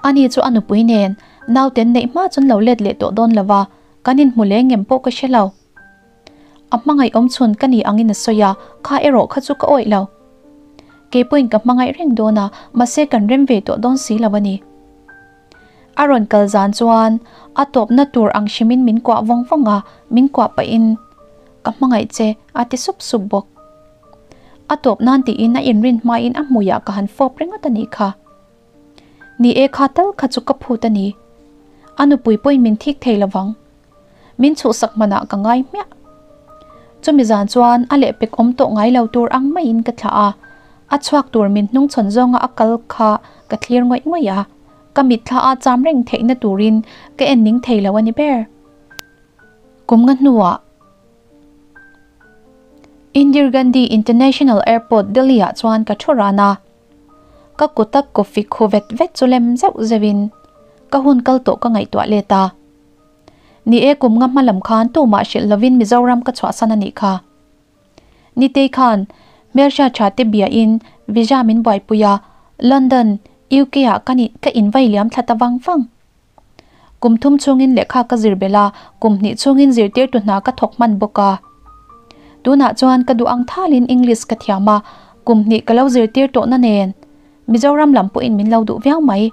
Speaker 1: Ani chu a nupui nen nauten neih hma chuan lo let leh tawh dawn lo va, kan inhmu leh ngem pawh ka hre lo. A hmangaih awm chhun ka ni angin a sawi a, kha erawh kha chu ka awih lo. Kei pawhin ka hmangaih reng dawn a, mahse kan rem ve tawh dawn si lo a ni. A rawn kal zan chuan a tawpna tur ang hrimin min kuah vawng vawng a, min kuah pahin, Ka hmangaih che, a ti sup sup bawk. A tawp nan tiin a inrin hmain a hmuiah ka han fawp ringawt a nih kha. Ni e kha tal kha chu ka phut a ni. A nupui pawhin min thik thei lo vang. Min chhuhsak hmanah ka ngai hmiah. Chumi zan chuan a lehpek awm tawh ngai lo tur ang maiin ka thlah a, a chhuak tur min hnungchhawn zawnga a kal kha ka thlir ngawih ngawih a, ka mitthla a cham reng theihna turin ka en ning thei lo a ni ber. Kum nga hnuah Indira Gandhi International Airport, Delhi-ah chuan ka thu ran a. Ka kuta coffee khu vet vet chu lem zeuh zeuhin ka hun kal tawh ka ngaihtuah let a. Ni e kum nga hma lam khan tumah hrilh lovin Mizoram ka chhuahsan a nih kha. Nitei khan hmelhriat tha te biain visa min buaipui a, London, UK ah ka nih ka invai liam thla ta vang vang. Kum thum chhungin lehkha ka zir belh a, kum hnih chhungin zirtirtu hna ka thawk hman bawk a. Tunah chuan ka duh ang thalin English ka thiam a, kum hnih ka lo zirtir tawhna nen Mizoram lam pawhin min lo duh viau mai.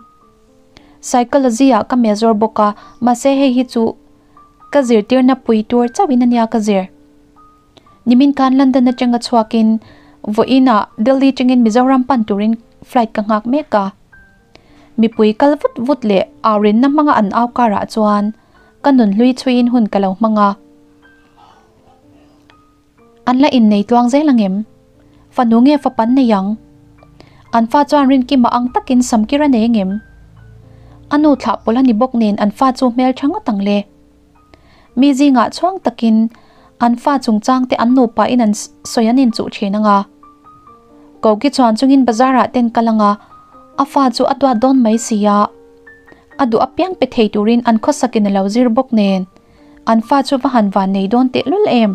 Speaker 1: Psychology ah ka major bawk a, mahse hei hi chu ka zirtirna pui tur chauhin a nia ka zir. Nimin khan London atanga chhuakin vawiin ah Delhi tangin Mizoram pan turin flight ka nghak mek a. Mipui kal vut vut leh aurinna hmanga an au karah chuan ka nun hlui chhuiin hun ka lo hmang a. An la innei tluang zel ang em? Fanu nge fapan nei ang? An fa chuan Rinkima ang takin samkir a nei ang em? A nu thlah pawlh a ni bawk nen an fa chu hmel tha ngawt ang le. Mi zingah chhuang takin an fa chungchang te an nupa in an sawi an inchuh thin ang a. Koki chuan chungin bazar ah ten kal ang a, a fa chu a duat dawn mai si a. A duh apiang pe thei turin an khawsakin a lo zir bawk nen. An fa chu va han van nei dawn teh lul em?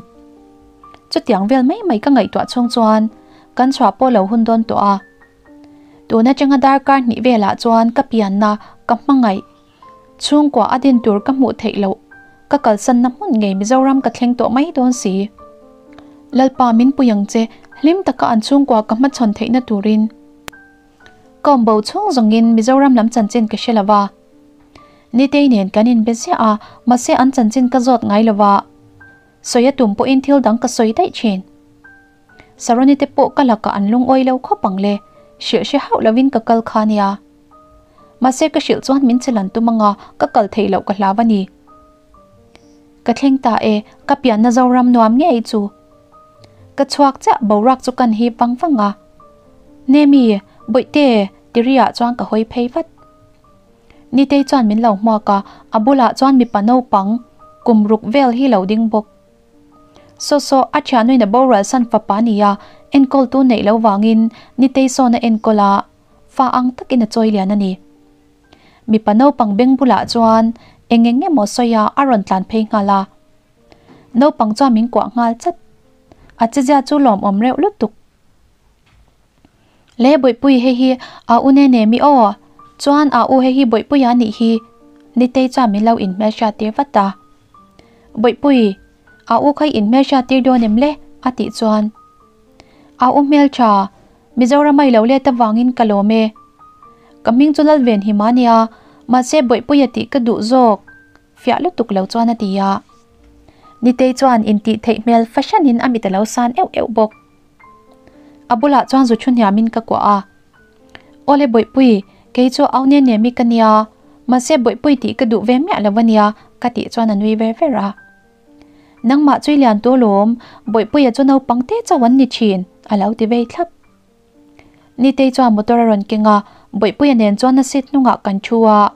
Speaker 1: Chutiang vel mai mai ka ngaihtuah chhung chuan kan chhuah pawh lo hun dawn tawh a. Tun atanga darkar hnih velah chuan ka pianna ka hmangaih chhungkua a din tur ka hmuh theih loh ka kalsanna hmun ngei Mizoram ka thleng tawh mai dawn si. Lalpa min pui ang che hlim taka an chhungkua ka hmachhawn theihna turin. Ka awm bo chhung zawngin Mizoram lam chanchin ka hre lo va. Nitei nen kan inbe ziah a, mahse an chanchin ka zawt ngai lo va. Sawi a tum pawhin thil dang ka sawi daih thin. Saroni te pawh ka lakah an lungawi lo khawp ang le, hrilh hre hauh lovin ka kal kha nia. Mahse ka hrilh chuan min che lan tum anga ka kal theih loh ka hlau a ni. Ka thleng ta e, ka pianna Zoram nuam ngei chu. Ka chhuak chiah boruak chu kan hip vang vang a. Nemi, Bawihte, tiriah chuan ka hawi phei vat. Nitei chuan min lo hmuak a, a bulah chuan mipa naupang kum ruk vel hi lo ding bawk. Saw saw, a thianuin a boral san fapa a ni a, enkawltu neih lo vangin Nitei sawn a enkawl a, fa ang takin a chawi lian a ni. Mipa naupang beng bulah chuan eng eng emaw sawi a, a rawn tlan phei nghal a. Naupang chuan min kuah nghal chat. A chezia chu lawmawm reuh lutuk. Le Bawihpui hei hi a u ne ne mi aw, chuan a u hei hi Bawihpuia nih hi Nitei chuan min lo inhmelhriat tir vat a. Bawihpui, a u kha i inhmelhriat tir dawn em le? a tih chuan a u hmeltha Mizoram a i lo let avangin ka lawm e. Ka hming chu Lalvenhima nia, mahse Bawihpuia tih ka duh zawk. Fiah lutuk lo chuan a ti a. Nitei chuan intih theih hmel fahranin a mit a lo san euh euh bawk. A bulah chuan zu thu hniamin ka kuah a. Awle Bawihpui, kei chu au ne nemi ka nia, mahse Bawihpui tih ka duh ve miah lo a nia, ka tih chuan a nui ver ver a. Nangmah chui lian tu lawm, Bawihpuia chu naupang te chauh an ni thin, a lo ti vei thlap. Nitei chuan motor a rawn keng a, Bawihpuia nen chuan a seat hnungah kan thu a.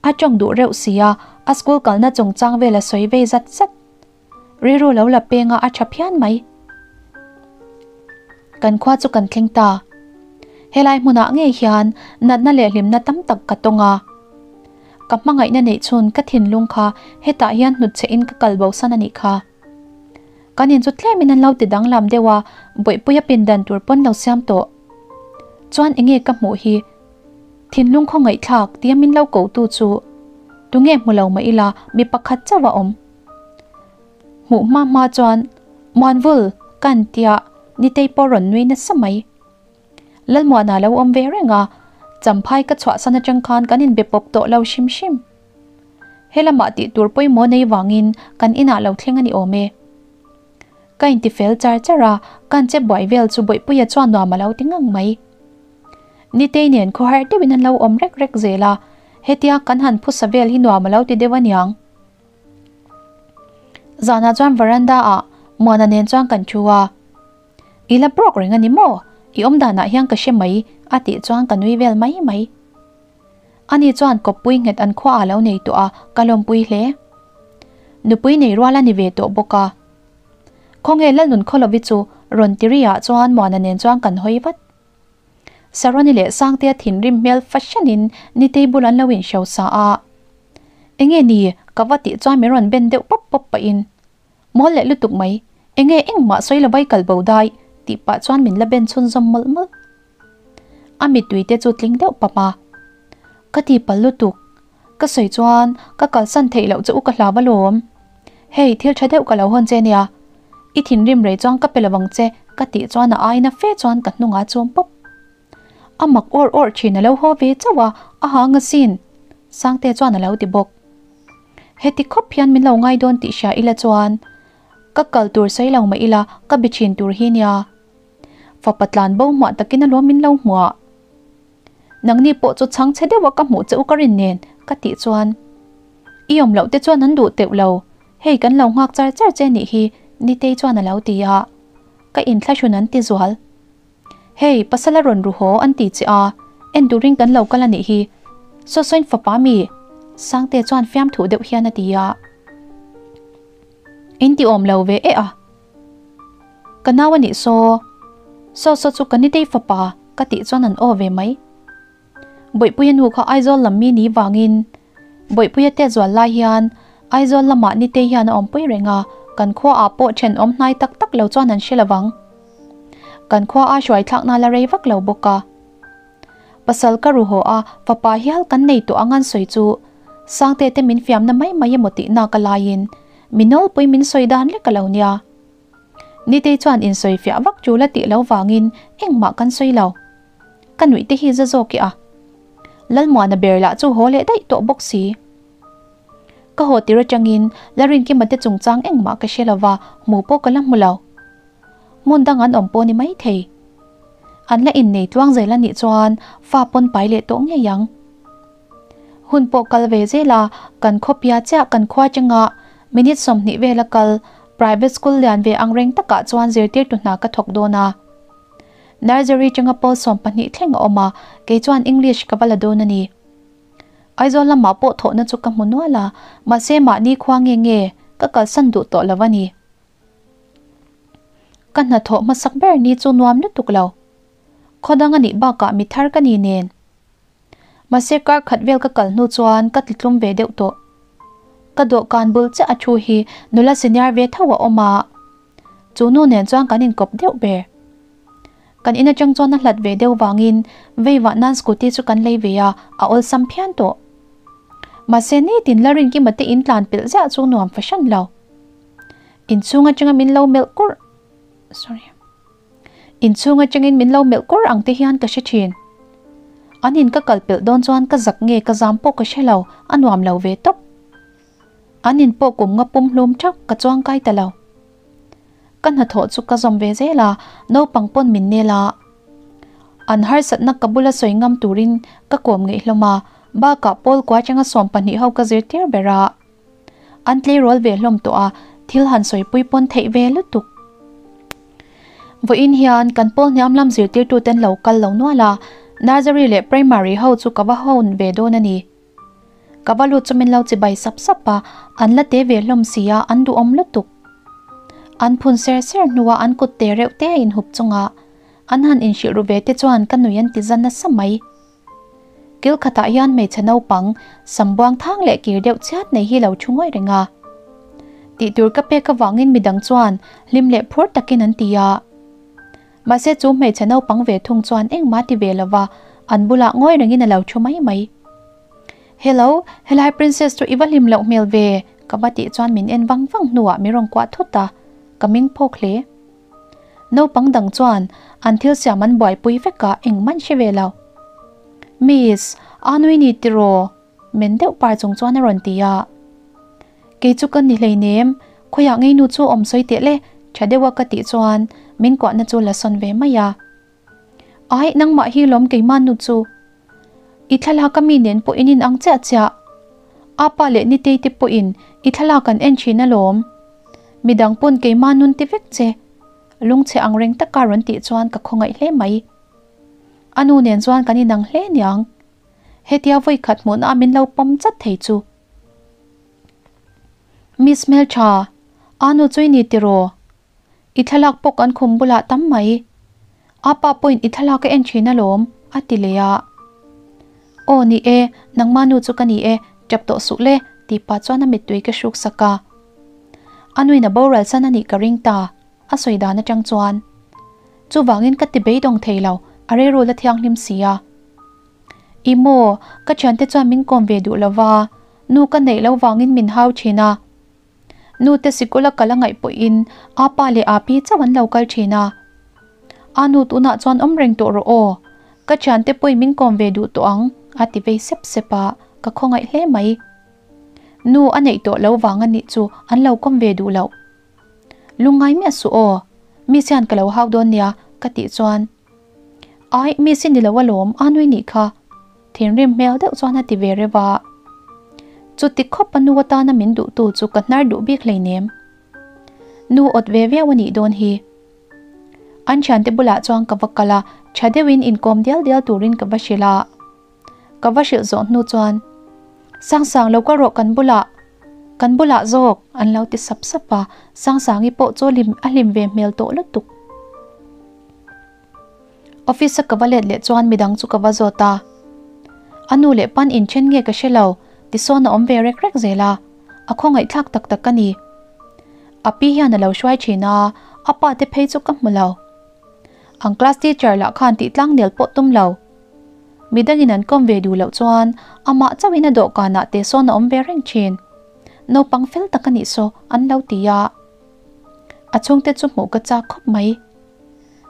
Speaker 1: A tawng duh reuh si a, a school kalna chungchang vel a sawi vei zat zat. Rilru lo la peng a, a tha phian mai. Kan khua chu kan thleng ta. Helai hmunah ngei hian natna leh hlimna tam tak ka tawng a. Ka hmangaihna neih chhun ka thinlung kha hetah hian hnutchhe in ka kal bo san a nih kha. Kan in chu tlemin an lo ti danglam deuh a, Bawihpuia pindan tur pawn lo siam tawh. Chuan enge ka hmuh hi? Thinlung khawngaihthlak tia min lo ko tu chu tunge hmu lo mah ila mi pakhat chauh a awm. Hmuh hma hma chuan Muanvul kan tia Nitei pawh rawn nui nasa mai. Lalmuana lo awm ve reng a, Champhai ka chhuahsan atang khan kan inbe pawp tawh lo hrim hrim. He lamah tih tur pawimawh nei vangin kan inah lo thleng a ni awm e. Ka inti fel char char a, kan che buai vel chu Bawihpuia chuan nuam a lo ti ngang mai. Nitei nen khawhar deuhin an lo awm rek rek zel a, hetia kan han phusa vel hi nuam a lo ti deuh aniang. Zanah chuan veranda ah Muana nen chuan kan thu a, I la broke reng a ni maw? I awm danah hian ka hre mai a tih chuan ka nui vel mai mai. Ani chuan kawppui nghet an khua a lo nei tawh a, ka lawmpui hle. Nupui nei rual a ni ve tawh bawk a. Khawnge Lalnun Khawlovi chu rawn ti ri ah chuan Muana nen chuan kan hawi vat. Saroni leh Sangtea thinrim hmel fahranin Nitei bul an lo inhro sa a. Enge ni ka va tih chuan min rawn ben deuh pawp pawp pahin Mawl leh lutuk mai, enge engmah sawi lovai kal bo dai tih pah chuan min la ben chhunzawm mawlh mawlh. A mittui te chu tling deuh pap a. Ka ti pal lutuk, ka sawi chuan ka kalsan theih loh che u ka hlau alawm. Hei thil tha deuh ka lo hawn che nia, i thinrim rei chuan ka pe lovang che ka tih chuan a aina fe chuan ka hnungah chum pawp. A mak awrh awrh thin a lo haw ve chauh a, a hang asin Sangte chuan a lo ti bawk. Heti khawp hian min lo ngai dawn tih hria ila chuan ka kal tur sawi lo mah ila ka bi thin tur hi nia. Fapa tlan bo hmuah takin alawm min lo hmuah. Nangni pawh chu chhang chhe deuha ka hmuh che u ka rin nen ka tih chuan i awm loh te chuan an duh teuh lo, hei kan lo nghak char char che nih hi Nitei chuan a lo ti a, ka inthlahrun an ti zual. Hei, pasal a rawn ru haw an ti che a, en turin kan lo kal a nih hi. Sawsawiin fapa mi? Sangte chuan fiamthu deuh hian a ti a. In ti awm lo ve e a. Ka nau a nih saw. Saw saw chu ka nitei fapa ka tih chuan an aw ve mai. Bawihpuia nu kha Aizawl lam mi ni vangin Bawihpuia te zual lai hian Aizawl lamah nitei hian a awmpui reng a, kan khua ah pawh thenawm hnai tak tak lo chuan an hre lovang. Kan khua a hruai thlakna la rei vak lo bawk a. Pasal ka ru haw a, fapa hial kan nei tawh ang an sawi chu Sangte te min fiamna mai mai emaw tihna ka laiin mi nawlpui min sawi dan lek a lo nia. Nitei chuan insawi fiah vak tul a tih lo vangin engmah kan sawi lo. Ka nuih te hi za zawk i a. Lalmuana ber lah chu haw leh daih tawh bawk si. Ka haw tir atangin Larinkima te chungchang engmah ka hre lova, hmu pawh ka la hmu lo. Hmun dang an awm pawh ni mai thei. An la innei tluang zel a nih chuan fa pawn pai leh tawh ngei ang. Hun pawh kal ve zel a, kan khawpia chiah kan khua changa minute 20 vela kal private school lian ve ang reng takah chuan zirtirtu hna ka thawk dawn a. Nursery changa pawl 12 thleng a awm a, kei chuan English ka va la dawn a ni. Aizawl lamah pawh thawhna chu ka hmu nual a, mahse mahni khua nge nge ka kalsan duh tawh lo a ni. Ka hnathawh hmasak ber ni chu nuam lutuk lo. Khaw dang a nih bakah mi thar ka ni nen. Mahse kar khat vel ka kal hnu chuan ka tlitlum ve deuh tawh. Ka dawhkan bul chiah a thu hi nula senior ve tho a awm a, chu nu nen chuan kan inkawp deuh ber. Kan in atang chuan a hlat ve deuh vangin vei vah nan scooty chu kan lei ve a, a awlsam phian tawh. Mahse nitin la Rinkima te in tlan pelh ziah chu nuam fahran lo. Inchhung atanga min lo melh kurh, sorry. Inchhung atangin min lo melh kur ang te hian ka hre thin. An in ka kal pelh dawn chuan ka zak nge ka zam pawh ka hre lo, a nuam lo ve tawp. An in pawh kum nga pum hlum thak ka chuang kai ta lo. Ka hnathawh chu ka zawm ve zel a, naupang pawn min nel a. An harsatna ka bula sawi ngam turin ka kawm ngeih hlawm a, bakah pawl kua atanga 12 ho ka zirtir ber a. An tleirawl ve hlawm tawh a, thil han sawipui pawn theih ve lutuk. Vawiin hian kan pawl hniam lam zirtirtuten lo kal lo nual a, nursery leh primary ho chu ka va hawn ve dawn a ni. Ka va lut chu min lo chibai sap sap a, an la te ve hlawm si a, an duhawm lutuk. An phun ser ser hnua an kut te reuh te a inhup chunga an han inhrilh ru ve te chuan ka nui an ti za nasa mai. Kil khatah hian hmeichhe naupang sam buang thang leh kir deuh chhiat nei hi lo thu ngawi reng a. Tihtur ka pek avangin midang chuan hlim leh phur takin an ti a. Mahse chu hmeichhe naupang ve thung chuan engmah ti ve lova an bulah ngawi rengin a lo thu mai mai. Hello, helai princess chu i va hlim loh hmel ve ka va tih chuan min en vang vang hnuah min rawn kuah thut a, ka ming phawk hle. Naupang dang chuan an thil siam an buaipui vek a engmah an hre ve lo. Miss, a nui ni tiraw? Men deuh par chung chuan a rawn ti a. Kei chu ka ni hleinem, khawiah ngei nu chu awm sawi teh le, tha deuha ka tih chuan min kuahna chu la sawn ve mai a. Ai, nangmah hi lawm keimah nu chu. I thlalak a mi nen pawh in inang chiah chiah. Apa leh Nitei te pawhin i thlalak an en thin alawm. Midang pawn keimah nun ti vek che. Lungchhe ang reng taka rawn tih chuan ka khawngaih hle mai. A nu nen chuan kan inang hle niang. Hetia vawi khat hmuhna a min lo pawm chat thei chu. Miss hmeltha, a nu chu i ni tiraw? I thlalak pawh kan khum bulah tam mai. Apa pawhin i thlalak a en thin alawm, a ti leh a. Aw ni e, nangmah nu chu ka ni e, tap tawh suh le, tih pah chuan a mittui ka hruk sak a. A nuin a boral san a nih ka ring ta, a sawi dan atang chuan. Chuvangin ka ti beidawng thei lo, a rilru la thianghlim si a. I maw, ka thiante chuan min kawm ve duh lova, nu ka neih loh vangin min hau thin a. Nu te sikul a kal a ngaih pawhin a pa leh a pi chauh an lo kal thin a. A nu tunah chuan awm reng tawh rawh aw, ka thiante pawhin min kawm ve duh tawh ang a ti vei sep sep a, ka khawngaih hle mai. Nu a neih tawh lo vang a nih chu an lo kawm ve duh loh. Lungngai miah suh aw, miss hian ka lo hau dawn nia ka tih chuan Ai, miss i ni lo alawm, a nui nih kha. Thinrim hmel deuh chuan a ti ve reuh a. Chuti khawp a nu atana min duhtu chu ka hnar duh bik hleinem. Nu awt ve viau a nih dawn hi. An thiante bulah chuan ka va kal a, tha deuhin inkawm dial dial turin ka va hrilh a. Ka va hrilh zawh hnu chuan, Sangsang lo kal rawh kan bulah, kan bulah zawk an lo ti sap sap a, Sangsangi pawh chu a hlim ve hmel tawh lutuk. Office a ka va let leh chuan midang chu ka va zawt a, A nu leh pan inthen nge ka hre lo, tisawn a awm ve rek rek zel a, a khawngaihthlak tak tak a ni. A pi hian a lo hruai thin a, a pa te phei chu ka hmu lo. Ang class teacher lah khan tih tlang nel pawh tum lo. Midangin an kawm ve duh loh chuan amah chauhin a dawhkanah te sawn a awm ve reng thin. Naupang fel tak a nih saw an lo ti a. A chhungte chu hmuh ka chak khawp mai.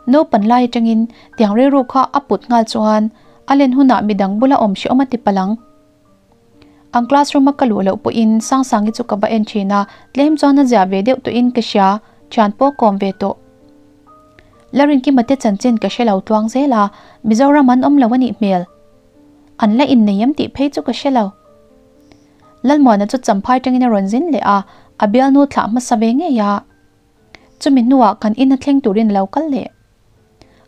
Speaker 1: Naupan lai atangin tiang rilru kha a put nghal chuan a len hunah midang bula awm hrehawm a ti palh ang. Ang classroom a ka luh loh pawhin Sangsangi chu ka va en thin a, tlem chuan a ziah ve deuh tawhin ka hria, thian pawh kawm ve tawh. Larinkima te chanchin ka hre lo tluang zel a, Mizoram an awm lo a nih hmel. An la innei em tih phei chu ka hre lo. Lalmuana chu champhai tangin a rawn zin leh a, a bialnu thlah hmasa ve ngei a. Chumi hnuah kan ina thleng turin a lo kal leh.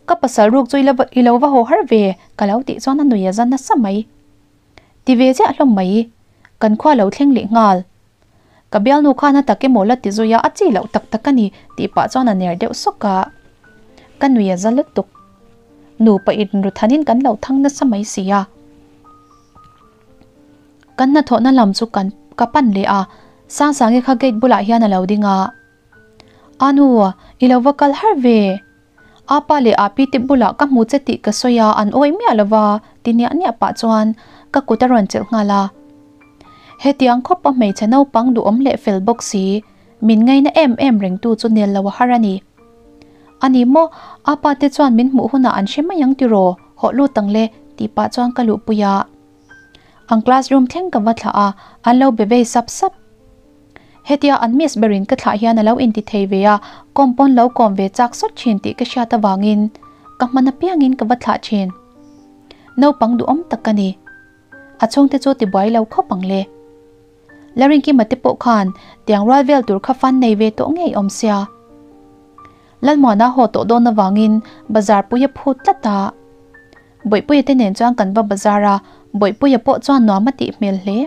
Speaker 1: Ka pasal ruk chu i lo va haw har ve ka lo tih chuan a nui a za nasa mai. Ti ve ziah hlawm mai. Kan khua lo thleng leh nghal. Ka bialnu khan a tak emaw la ti zui a, a chi loh tak tak a ni tih pah chuan a ner deuh sawk a. Ka nui a za lutuk. Nupa inruthanin kan lo thang nasa mai si a. Kan hnathawhna lam chu kan ka pan leh a, Sangsangi kha gate bulah hian a lo ding a. Anu, i lo va kal har ve. Apa leh Api te bulah ka hmu che tih ka sawi a, an awih miah lo va, ti niah niah pah chuan ka kut a rawn chelh nghal a. Hetiang khawpa hmeichhe naupang duhawm leh fel bawk si, min ngaina em em rengtu chu nel lo a har a ni. A ni maw, Apa te chuan min hmuh hunah an hre mai ang tiraw, hawh lut ang le, tih pah chuan ka luhpui a. An classroom thleng ka va thlah a, an lo be vei sap sap. Hetia an miss berin ka thlah hian a lo inti thei ve a, kawm pawn lo kawm ve chak sawt thin tih ka hriat avangin ka hman apiangin ka va thlah thin. Naupang duhawm tak ka ni. A chhungte chu tibuai lo khawp ang le. Larinkima te pawh khan tiang rual vel tur kha fan nei ve tawh ngei awm sia. Lalmuana haw tawh dawn avangin bazar pui a phut tlat a. Bawihpuia te nen chuan kan va bazar a, Bawihpuia pawh chuan nuam a tih hmel hle.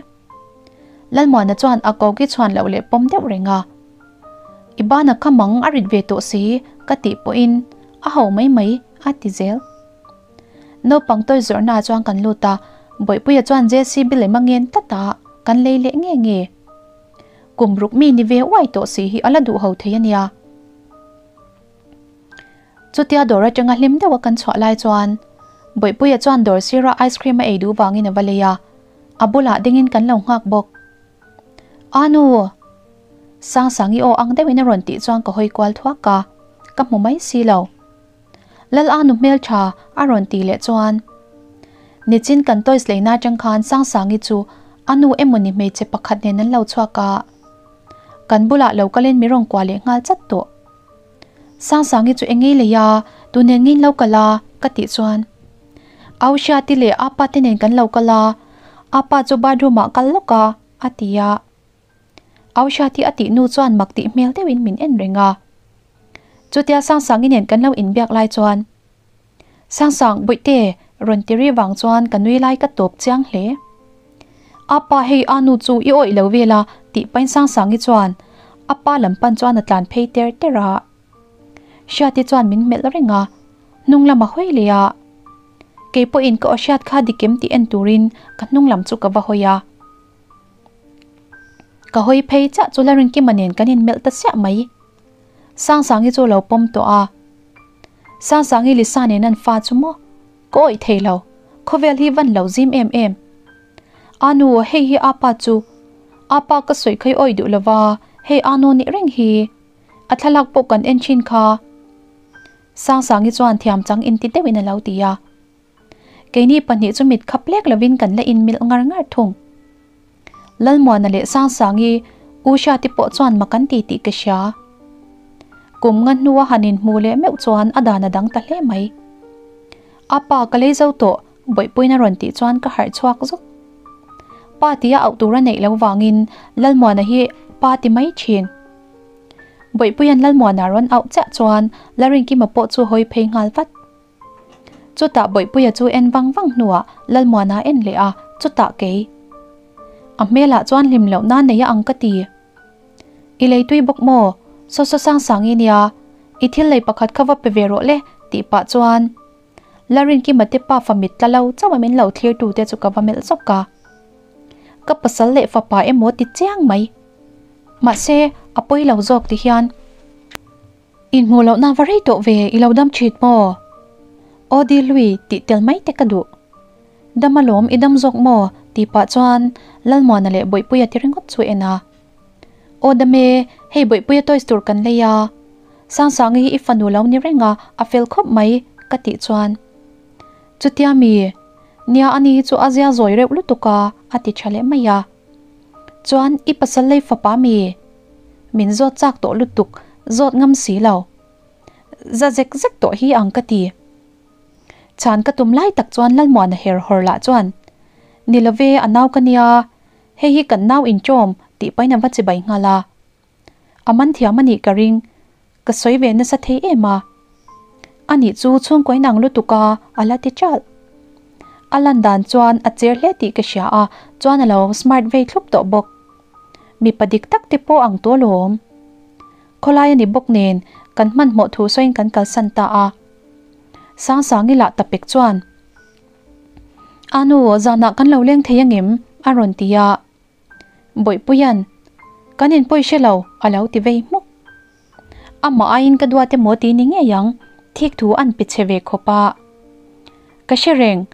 Speaker 1: Lalmuana chuan a koki chhuan loh leh pawm deuh reng a. I bana kha mang a rit ve tawh si ka tih pawhin a ho mai mai a ti zel. Naupang tawi zawrhnaah chuan kan lut a, Bawihpuia chuan JCB lem a ngen tlat a, kan lei leh nge nge. Kum ruk mi ni ve uai tawh si hi a la duh ho thei a nia. Chutia dawr atanga hlim deuha kan chhuah lai chuan Bawihpuia chuan dawr sira ice cream a ei duh vangin a va lei a, a bulah dingin kan lo nghak bawk. Anu! Sangsangi aw ang deuhin a rawn tih chuan ka hawi kual thuak a, ka hmu mai si lo. Lal Anu hmeltha a rawn ti leh chuan nichin kan toys leina atang khan Sangsangi chu a nu emawni hmeichhe pakhat nen an lo chhuak a, kan bulah lo kalin mi rawn kuah leh nghal chat tawh. Sangsangi chu engei lei a, tu nen ngei lo kal a? ka tih chuan Au Hriati leh Apa te nen kan lo kal a, Apa chu bathroom ah kal lawk a a ti a. Au Hriati a tih nu chuan mak tih hmel deuhin min en reng a. Chutia Sangsangi nen kan lo inbiak lai chuan Sangsang, Bawihte, rawn ti ri vang chuan ka nui lai ka tawp chiang hle. Apa hei a nu chu i awih lo vel a tih pain Sangsangi chuan a pa lam pan chuan a tlan phei ter ter a. Hriati chuan min melh reng a, hnung lam a hawi leh a. Kei pawhin ka aw hriat kha dikem tih en turin ka hnung lam chu ka va hawi a. Ka hawi phei chiah chu Larinkima nen kan inmelh ta siah mai. Sangsangi chu lo pawm tawh a. Sangsangi Lisa nen an fa chu maw? Ka awih thei lo. Khawvel hi van lo zim em em. Anu, hei hi apa chu. Apa ka sawi kha i awih duh lova, hei Anu nih reng hi. A thlalak pawh kan en thin kha. Sangsangi chuan thiam chang inti deuhin a lo ti a. Keini pahnih chu mit khap lek lovin kan la inmilh ngar ngar thung. Lalmuana leh Sangsangi U Hriati pawh chuan mak an ti tih ka hria. Kum nga hnua han inhmu leh meuh chuan a dan a dang ta hle mai. A pa ka lei zo tawh, Bawihpuiin a rawn tih chuan ka harh chhuak zuk. Pa tia auh tur a neih loh vangin Lalmuana hi pa ti mai thin. Bawihpuia'n Lalmuana rawn auh chiah chuan Larinkima pawh chu hawi phei nghal vat. Chutah Bawihpuia chu en vang vang hnuah Lalmuana en leh a, chutah kei. A hmelah chuan hlim loh na nei a ang ka ti. I lei tui bawk maw? Saw saw sang sang i nia, i thil lei pakhat kha va pe ve rawh le tih pah chuan Larinkima te pa fa mit tla lo chauh a min lo thlir tu te chu ka va melh zawk a. Ka pasal leh fapa emaw ti chiang mai. Mahse, a pawi lo zawk ti hian. Inhmuh lohna va rei tawh ve, i lo dam thit maw? Aw di lui tih tel mai te ka duh. Dam alawm, i dam zawk maw? tih pah chuan Lalmuana leh Bawihpuia ti ringawt chu en a. Aw dam e, hei Bawihpuia toys tur kan lei a. Sangsangi hi i fanu lo ni reng a, a fel khawp mai ka tih chuan. Chutia mi, nia ani hi chu a zia zawi reuh lutuk a, a ti tha leh mai a. Chuan i pasal lei fapa mi? Min zawt chak tawh lutuk, zawt ngam si lo. Za zek zek tawh hi ang ka ti. Chhan ka tum lai tak chuan Lalmuana her hawr lah chuan, Ni lo ve, a nau ka nia, hei hi kan nau inṭawm tih pahin a va chibai nghal a. A man thiam a nih ka ring, ka sawi ve nasa thei em a. Anih chu chhungkaw inang lutuk a, a la ti ṭalh. A lan dan chuan a cher hle tih ka hria a, chuan a lo smart vei thlup tawh bawk. Mipa dik tak te pawh ang tawh alawm. Khawlai a ni bawk nen kan hmanhmawh thu sawiin kan kalsan ta a. Sangsangi lah ta pek chuan, Anu, zanah kan lo leng thei angem? a rawn ti a. Bawihpuia'n, Kan inpawi hre lo, a lo ti vei hmuk. Amah aiin ka duat emaw ti ni ngei ang, thik thu an pe chhe ve khawp a. Ka hre reng,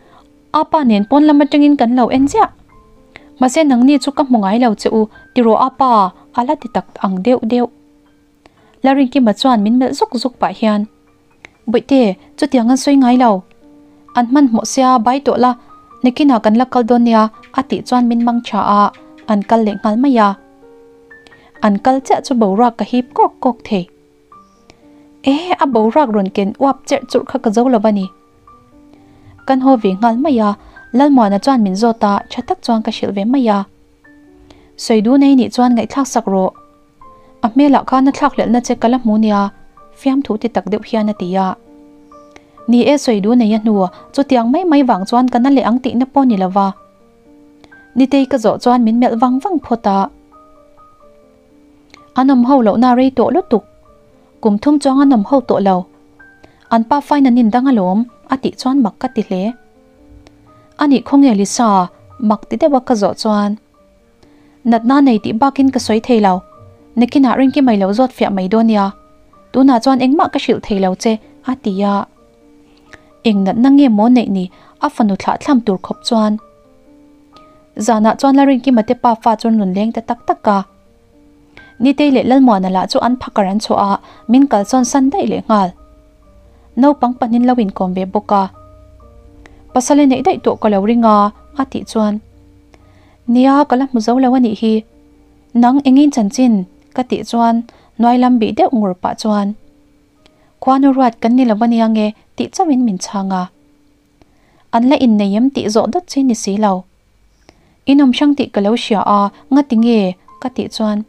Speaker 1: apa nen pawn lam atangin kan lo en ziah. Mahse nangni chu ka hmu ngai lo che u, ti rawh apa, a la ti tak ang deuh deuh. Larinkima chuan min melh zuk zuk pah hian, Bawihte, chutiang an sawi ngai lo. An hmanhmawh sia bai tawh la, nakinah kan la kal dawn nia, a tih chuan min mang tha a, an kal leh nghal mai a. An kal chiah chu boruak ka hip kawk kawk thei. E, a boruak rawn ken uap cherh churh kha ka zo lo a ni. Kan haw ve nghal mai a, Lalmuana chuan min zawt a, tha tak chuan ka hrilh ve mai a. Sawi du nei nih chuan ngaihthlak sak rawh. A hmelah khan a thlakhlelhna che ka la hmu nia, fiamthu ti tak deuh hian a ti a. Ni e, sawi du nei a hnu, chutiang mai mai vang chuan ka na leh ang tihna pawh ni lova. Nitei ka zawh chuan min melh vang vang phawt a. An awm ho lohna rei tawh lutuk. Kum thum chuang an awm ho tawh lo. An pa fain an indang alawm, a tih chuan mak ka ti hle. Anih khawnge Lisa, mak ti deuha ka zawh chuan. Natna nei tih bakin ka sawi thei lo. Nakinah Rinkimai lo zawt fiah mai dawn nia. Tunah chuan engmah ka hrilh thei lo che, a ti a. Eng natna nge maw neih ni a fanu thlah thlam tur khawp chuan. Zanah chuan Lalrinkima te pa fa chuan rawn leng ta tak tak a. Nitei leh Lalmuana lah chu an phakar an chhuah a, min kalsawn san daih leh nghal. Naupang pahnin lo inkawm ve bawk a. Pasal i neih daih tawh ka lo ring a, a tih chuan. Nia, ka la hmu zo lo a nih hi. Nang engin chanchin? ka tih chuan hnuai lam bih deuh ngur pah chuan. Khuanu ruat kan ni lo a nia nge tih chauhin min chhang a. An la innei em tih zawh dawt chi ni si lo. In awm hrang tih ka lo hria a, ngati nge? ka tih chuan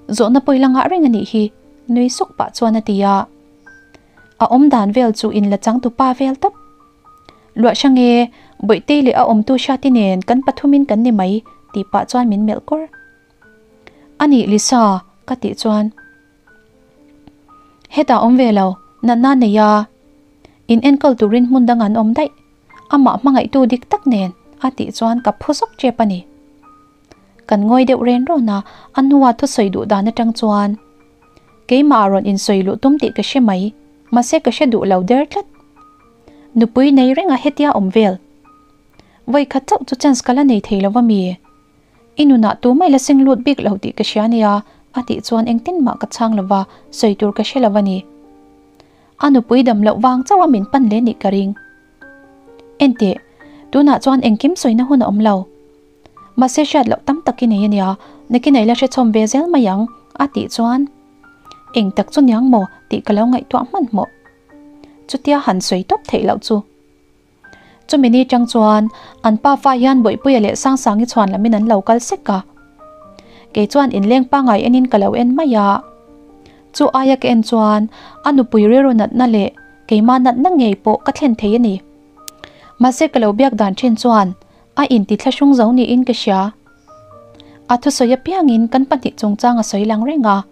Speaker 1: zawhna pawi la ngah reng a nih hi, nui suk pah chuan a ti a. A awm dan vel chu in la changtu pa vel tawp. Luah hrang e, Bawihtei leh a awmtu Hriati nen kan pathumin kan ni mai tih pah chuan min melh kawr. A nih Lisa, ka tih chuan. Hetah awm ve lo, natna nei a, in enkawl turin hmun dang an awm daih, amah hmangaihtu dik tak nen a tih chuan ka phu zawk tep a ni. Kan ngawi deuh ren rawn a, a hnua thusawi duh dan atang chuan keimah rawn insawi luh tum tih ka hre mai, mahse ka hre duh lo der tlat. Nupui nei renga hetia awm vel. Vawi khat chauh chu chance ka la nei thei lo va mi? I nunah tu mai la seng lut bik lo tih ka hria nia, a tih chuan engtin mah ka chhang lo va, sawi tur ka hre lo a ni. A nupui dam loh vang chauh a min pan leh nih ka ring. Enteh, tunah chuan engkim sawina hun a awm lo. Mahse hriat loh tam tak i nei a nia, nakin ei la hrechhawm ve zel mai ang, a tih chuan eng tak chu niang maw tih ka lo ngaihtuah hmanhmawh. Chutia han sawi tawp theih loh chu. Chumi ni tang chuan an pafa hian Bawihpuia leh Sangsangi chhuan lamin an lo kal sek a. Kei chuan inleng pangngai enin ka lo en mai a. Chu aia ka en chuan a nupui rilru natna leh keimah natna ngei pawh ka thlen thei a ni. Mahse ka lo biak dan thin chuan a inti thlahrung zo niin ka hria. A thusawi apiangin kan pahnih chungchang a sawi lang reng a.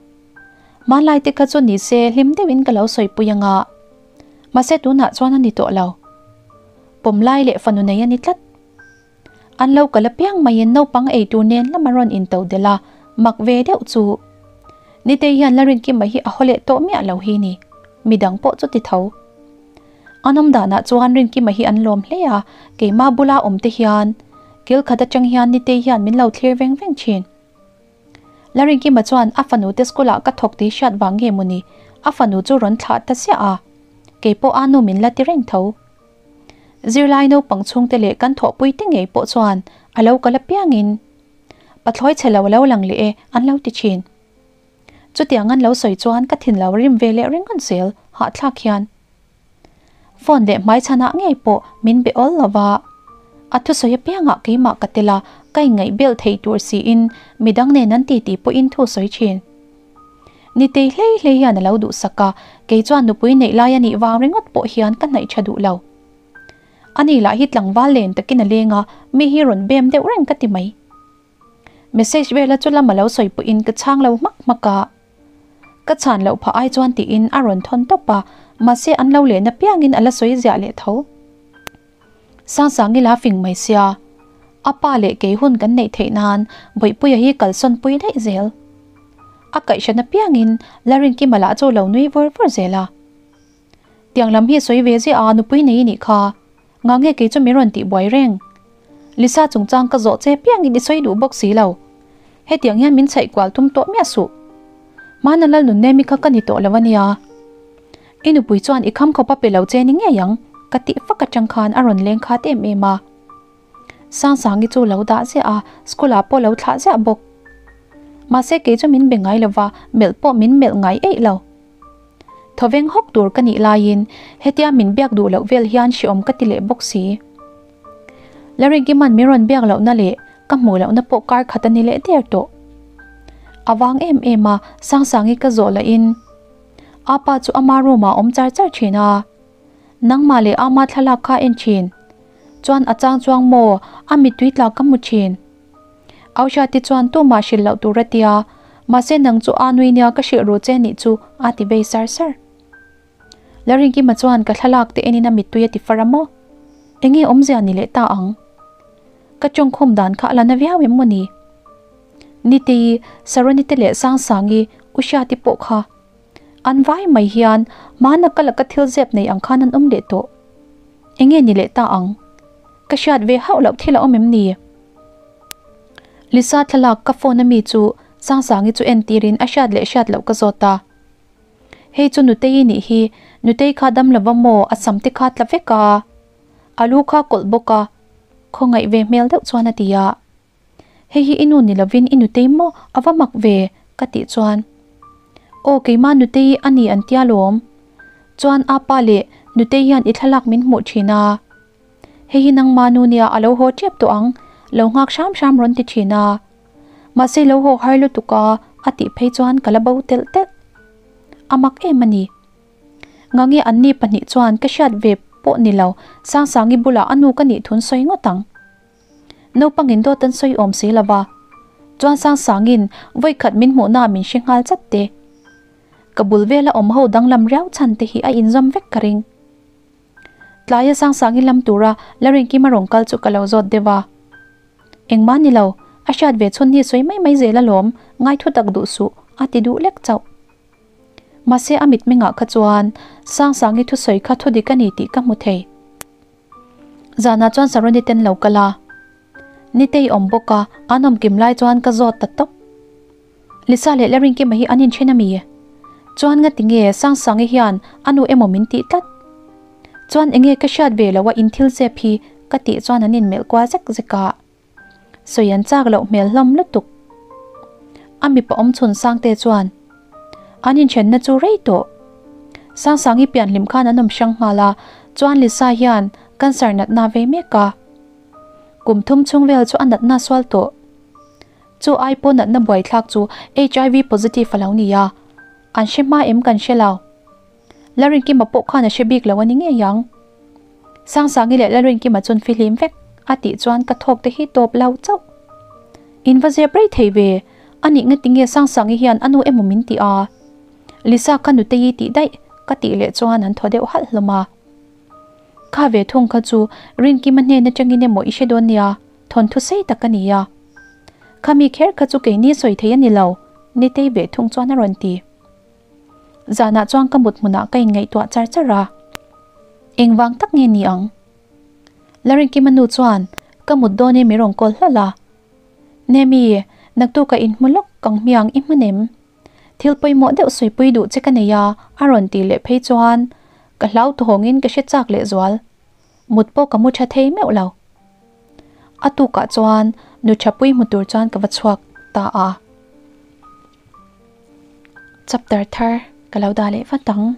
Speaker 1: Hmanlai te kha chu ni se hlim deuhin ka lo sawipui anga. Mahse tunah chuan a ni tawh lo. Pawm lai leh fanu nei a ni tlat. An lo kal apiang maiin naupang ei tur nen lam a rawn into delh a, mak ve deuh chu. Nitei hian Larinkim-a hi a haw leh tawh miah lo hi ni. Midang pawh chu ti tho. An awm danah chuan Rinkima hi an lawm hle a, keimah bula awm te hian kil khat atang hian Nitei hian min lo thlir veng veng thin. Larinkima chuan a fanu te school ah ka thawk tih hriat vang nge mawni a fanu chu rawn thlah ta chiah a, keipawh a nu min la ti reng tho. Zirlai naupang chhungte leh kan thawhpui te ngei pawh chuan a lo kal apiangin pathlawi chhe lo a lo lang leh e an lo ti thin. Chutiang an lo sawi chuan ka thin lo rim ve leh ringawt zel hahthlak hian. Phone leh hmaichhanah ngei pawh min be awl lo va, a thusawi apiangah keimah ka tel a, ka ingaih bel thei tur siin midang nen an titi pawhin thu sawi thin. Nitei hlei hlei hian a lo duhsak a, kei chuan nupui neih lai a nih vang ringawt pawh hian ka hnaih tha duh lo. Ani lah hi tlangval len takin a leng a, mi hi rawn bem deuh reng ka ti mai. Message vela chu lama lo sawi pawhin ka chhang lo hmak hmak a. Ka chhan loh phah ai chuan tiin a rawn thawn tawp a, mahse an lo lehna piangin a la sawi ziah leh tho. Sangsangi la fing mai sia, a pa leh kei hun kan neih theih nan Bawihpuia hi kalsawn pui daih zel. A kaihhran apiangin Larinkima lah chu lo nui vur vur zel a. Tiang lam hi sawi ve ziah a nupui nei i nih kha, nga nge kei chu min rawn tih buai reng. Lisa chungchang ka zawh che piangin i sawi duh bawk si lo. Hetiang hian min chhaih kual tum tawh miah suh. Hmana lal nun nemi kha ka ni tawh lo a nia. I nupui chuan i kham khawp a pe lo che ni ngei ang, ka tih fak atang khan a rawn leng khat em em a. Sangsangi chu lo dah ziah a, school ah pawh lo thlah ziah bawk. Mahse kei chu min be ngai lo va, melh pawh min melh ngai eih lo. Thawveng hawk tur ka nih laiin hetia min biak duh loh vel hian hreawm ka ti leh bawk si. Larry-Giman min rawn biak lohna leh ka hmuh lohna pawh kar khat a ni leh der tawh. A vang em em a, Sangsangi ka zawh lahin Apa chu ama room ah awm char char thin a, nangmah leh ama thlalak kha en thin. Chuan a chang chuang maw a mittui tla ka hmu thin. Auhriati chuan tumah hrilh loh tur a tia, mahse nang chu a nui nia ka hrilh ru che nih chu a ti vei sar sar. Larinkima chuan ka thlalak te enin a mittui a ti far a maw? Enge awmzia ni leh ta ang? Ka tawngkhum dan kha a la na viau em maw ni? Nitei, Saroni te leh Sangsangi, U Hriati pawh kha an vai mai hian hmana ka laka thil zep nei ang khan an awm leh tawh. Enge ni leh ta ang? Ka hriat ve hauh loh thil a awm em ni? Lisa thlalak ka phone ami chu Sangsangi chu entirin a hriat leh hriat loh ka zawt a. Hei chu Nutei nih hi, Nutei kha dam lova maw a sam te kha tla vek a, a lu kha kawlh bawk a, khawngaih ve hmel deuh chuan a ti a. Hei hi i nu ni lovin i nutei maw a va mak ve ka tih chuan Aw keimah nutei a ni an tia lawm. Chuan apa leh nutei hian i thlalak min hmuh thin a. Hei hi nangma nu nia a lo haw tep tawh ang, lo nghak hram hram rawn ti thin a. Mahse lo haw har lutuk a a tih phei chuan ka la bo telh telh. A mak em a ni. Ngange anni pahnih chuan ka hriat ve pawh ni lo Sangsangi bulah a nu ka nih thun sawi ngawt ang. Naupangin dawt an sawi awm si lova, chuan Sangsangin vawi khat min hmuhna min hre nghal chat te. Ka bul vela awm ho danglam riau chhan te hi a inzawm vek ka ring. Tlaia Sangsangin lam tura la Rinkima rawn kal chu ka lo zawt deuh a. Engmah ni lo, a hriat ve chhun hi sawi mai mai zel alawm, ngai thu tak duh suh, a ti duh lek chauh. Mahse a mitmengah kha chuan Sangsangi thusawi kha thudik a ni tih ka hmu thei. Zanah chuan Saroni ten lo kal a, Nitei awm bawk a, an awm kim lai chuan ka zawt ta tawp. Lisa leh Larinkima hi an inthen a mi? Chuan nga tinge Sangsangi hian a nu emaw min tih tlat? Chuan enge ka hriat ve loh a in thil zep hi ka tih chuan an inmelh kual zek zek a. Sawi an chak loh hmel hlawm lutuk. A mipa awm chhun Sangte chuan an inthenna chu rei tawh. Sangsangi pianhlim khan an awm hrang nghal a, chuan Lisa hian cancer natna a vei mek a. Kum thum chhung vel chu a natna sual tawh. Chu ai pawh natna buaithlak chu HIV positive a lo ni a, an hre hma em kan hre lo. Lalrinkima pawh khan a hre bik lo a ni ngei ang. Sangsangi leh Lalrinkima chuan fihlim vek a tih chuan ka thawk te hi tawp lo chauh. In va zep rei thei ve, a nih nga tinge Sangsangi hian a nu emaw min ti a? Lisa ka nutei tih daih ka tih leh chuan an thaw deuh halh hlawm a. Kha ve thung kha chu Rinkima hnen atangin emaw i hre dawn nia, thawnthu sei tak a ni a. Khami kher kha chu keini sawi thei a ni lo, Nitei ve thung chuan a rawn ti. Zanah chuan ka mut hmunah ka inngaihtuah char char a, engvang tak nge ni ang? Larinkima nu chuan ka mut dawnin min rawn call hlawlh a, Nemi, naktuk a inhmu lawk kang hmiang i hman em? Thil pawimawh deuh sawipui duh che ka nei a a rawn tih leh phei chuan ka hlau thawngin ka hre chak lehzual. Mut pawh ka mu tha thei meuh lo. A tukah chuan nu thapui hmu tur chuan ka va chhuak ta a. Chapter thar ka lo dah leh vat ang.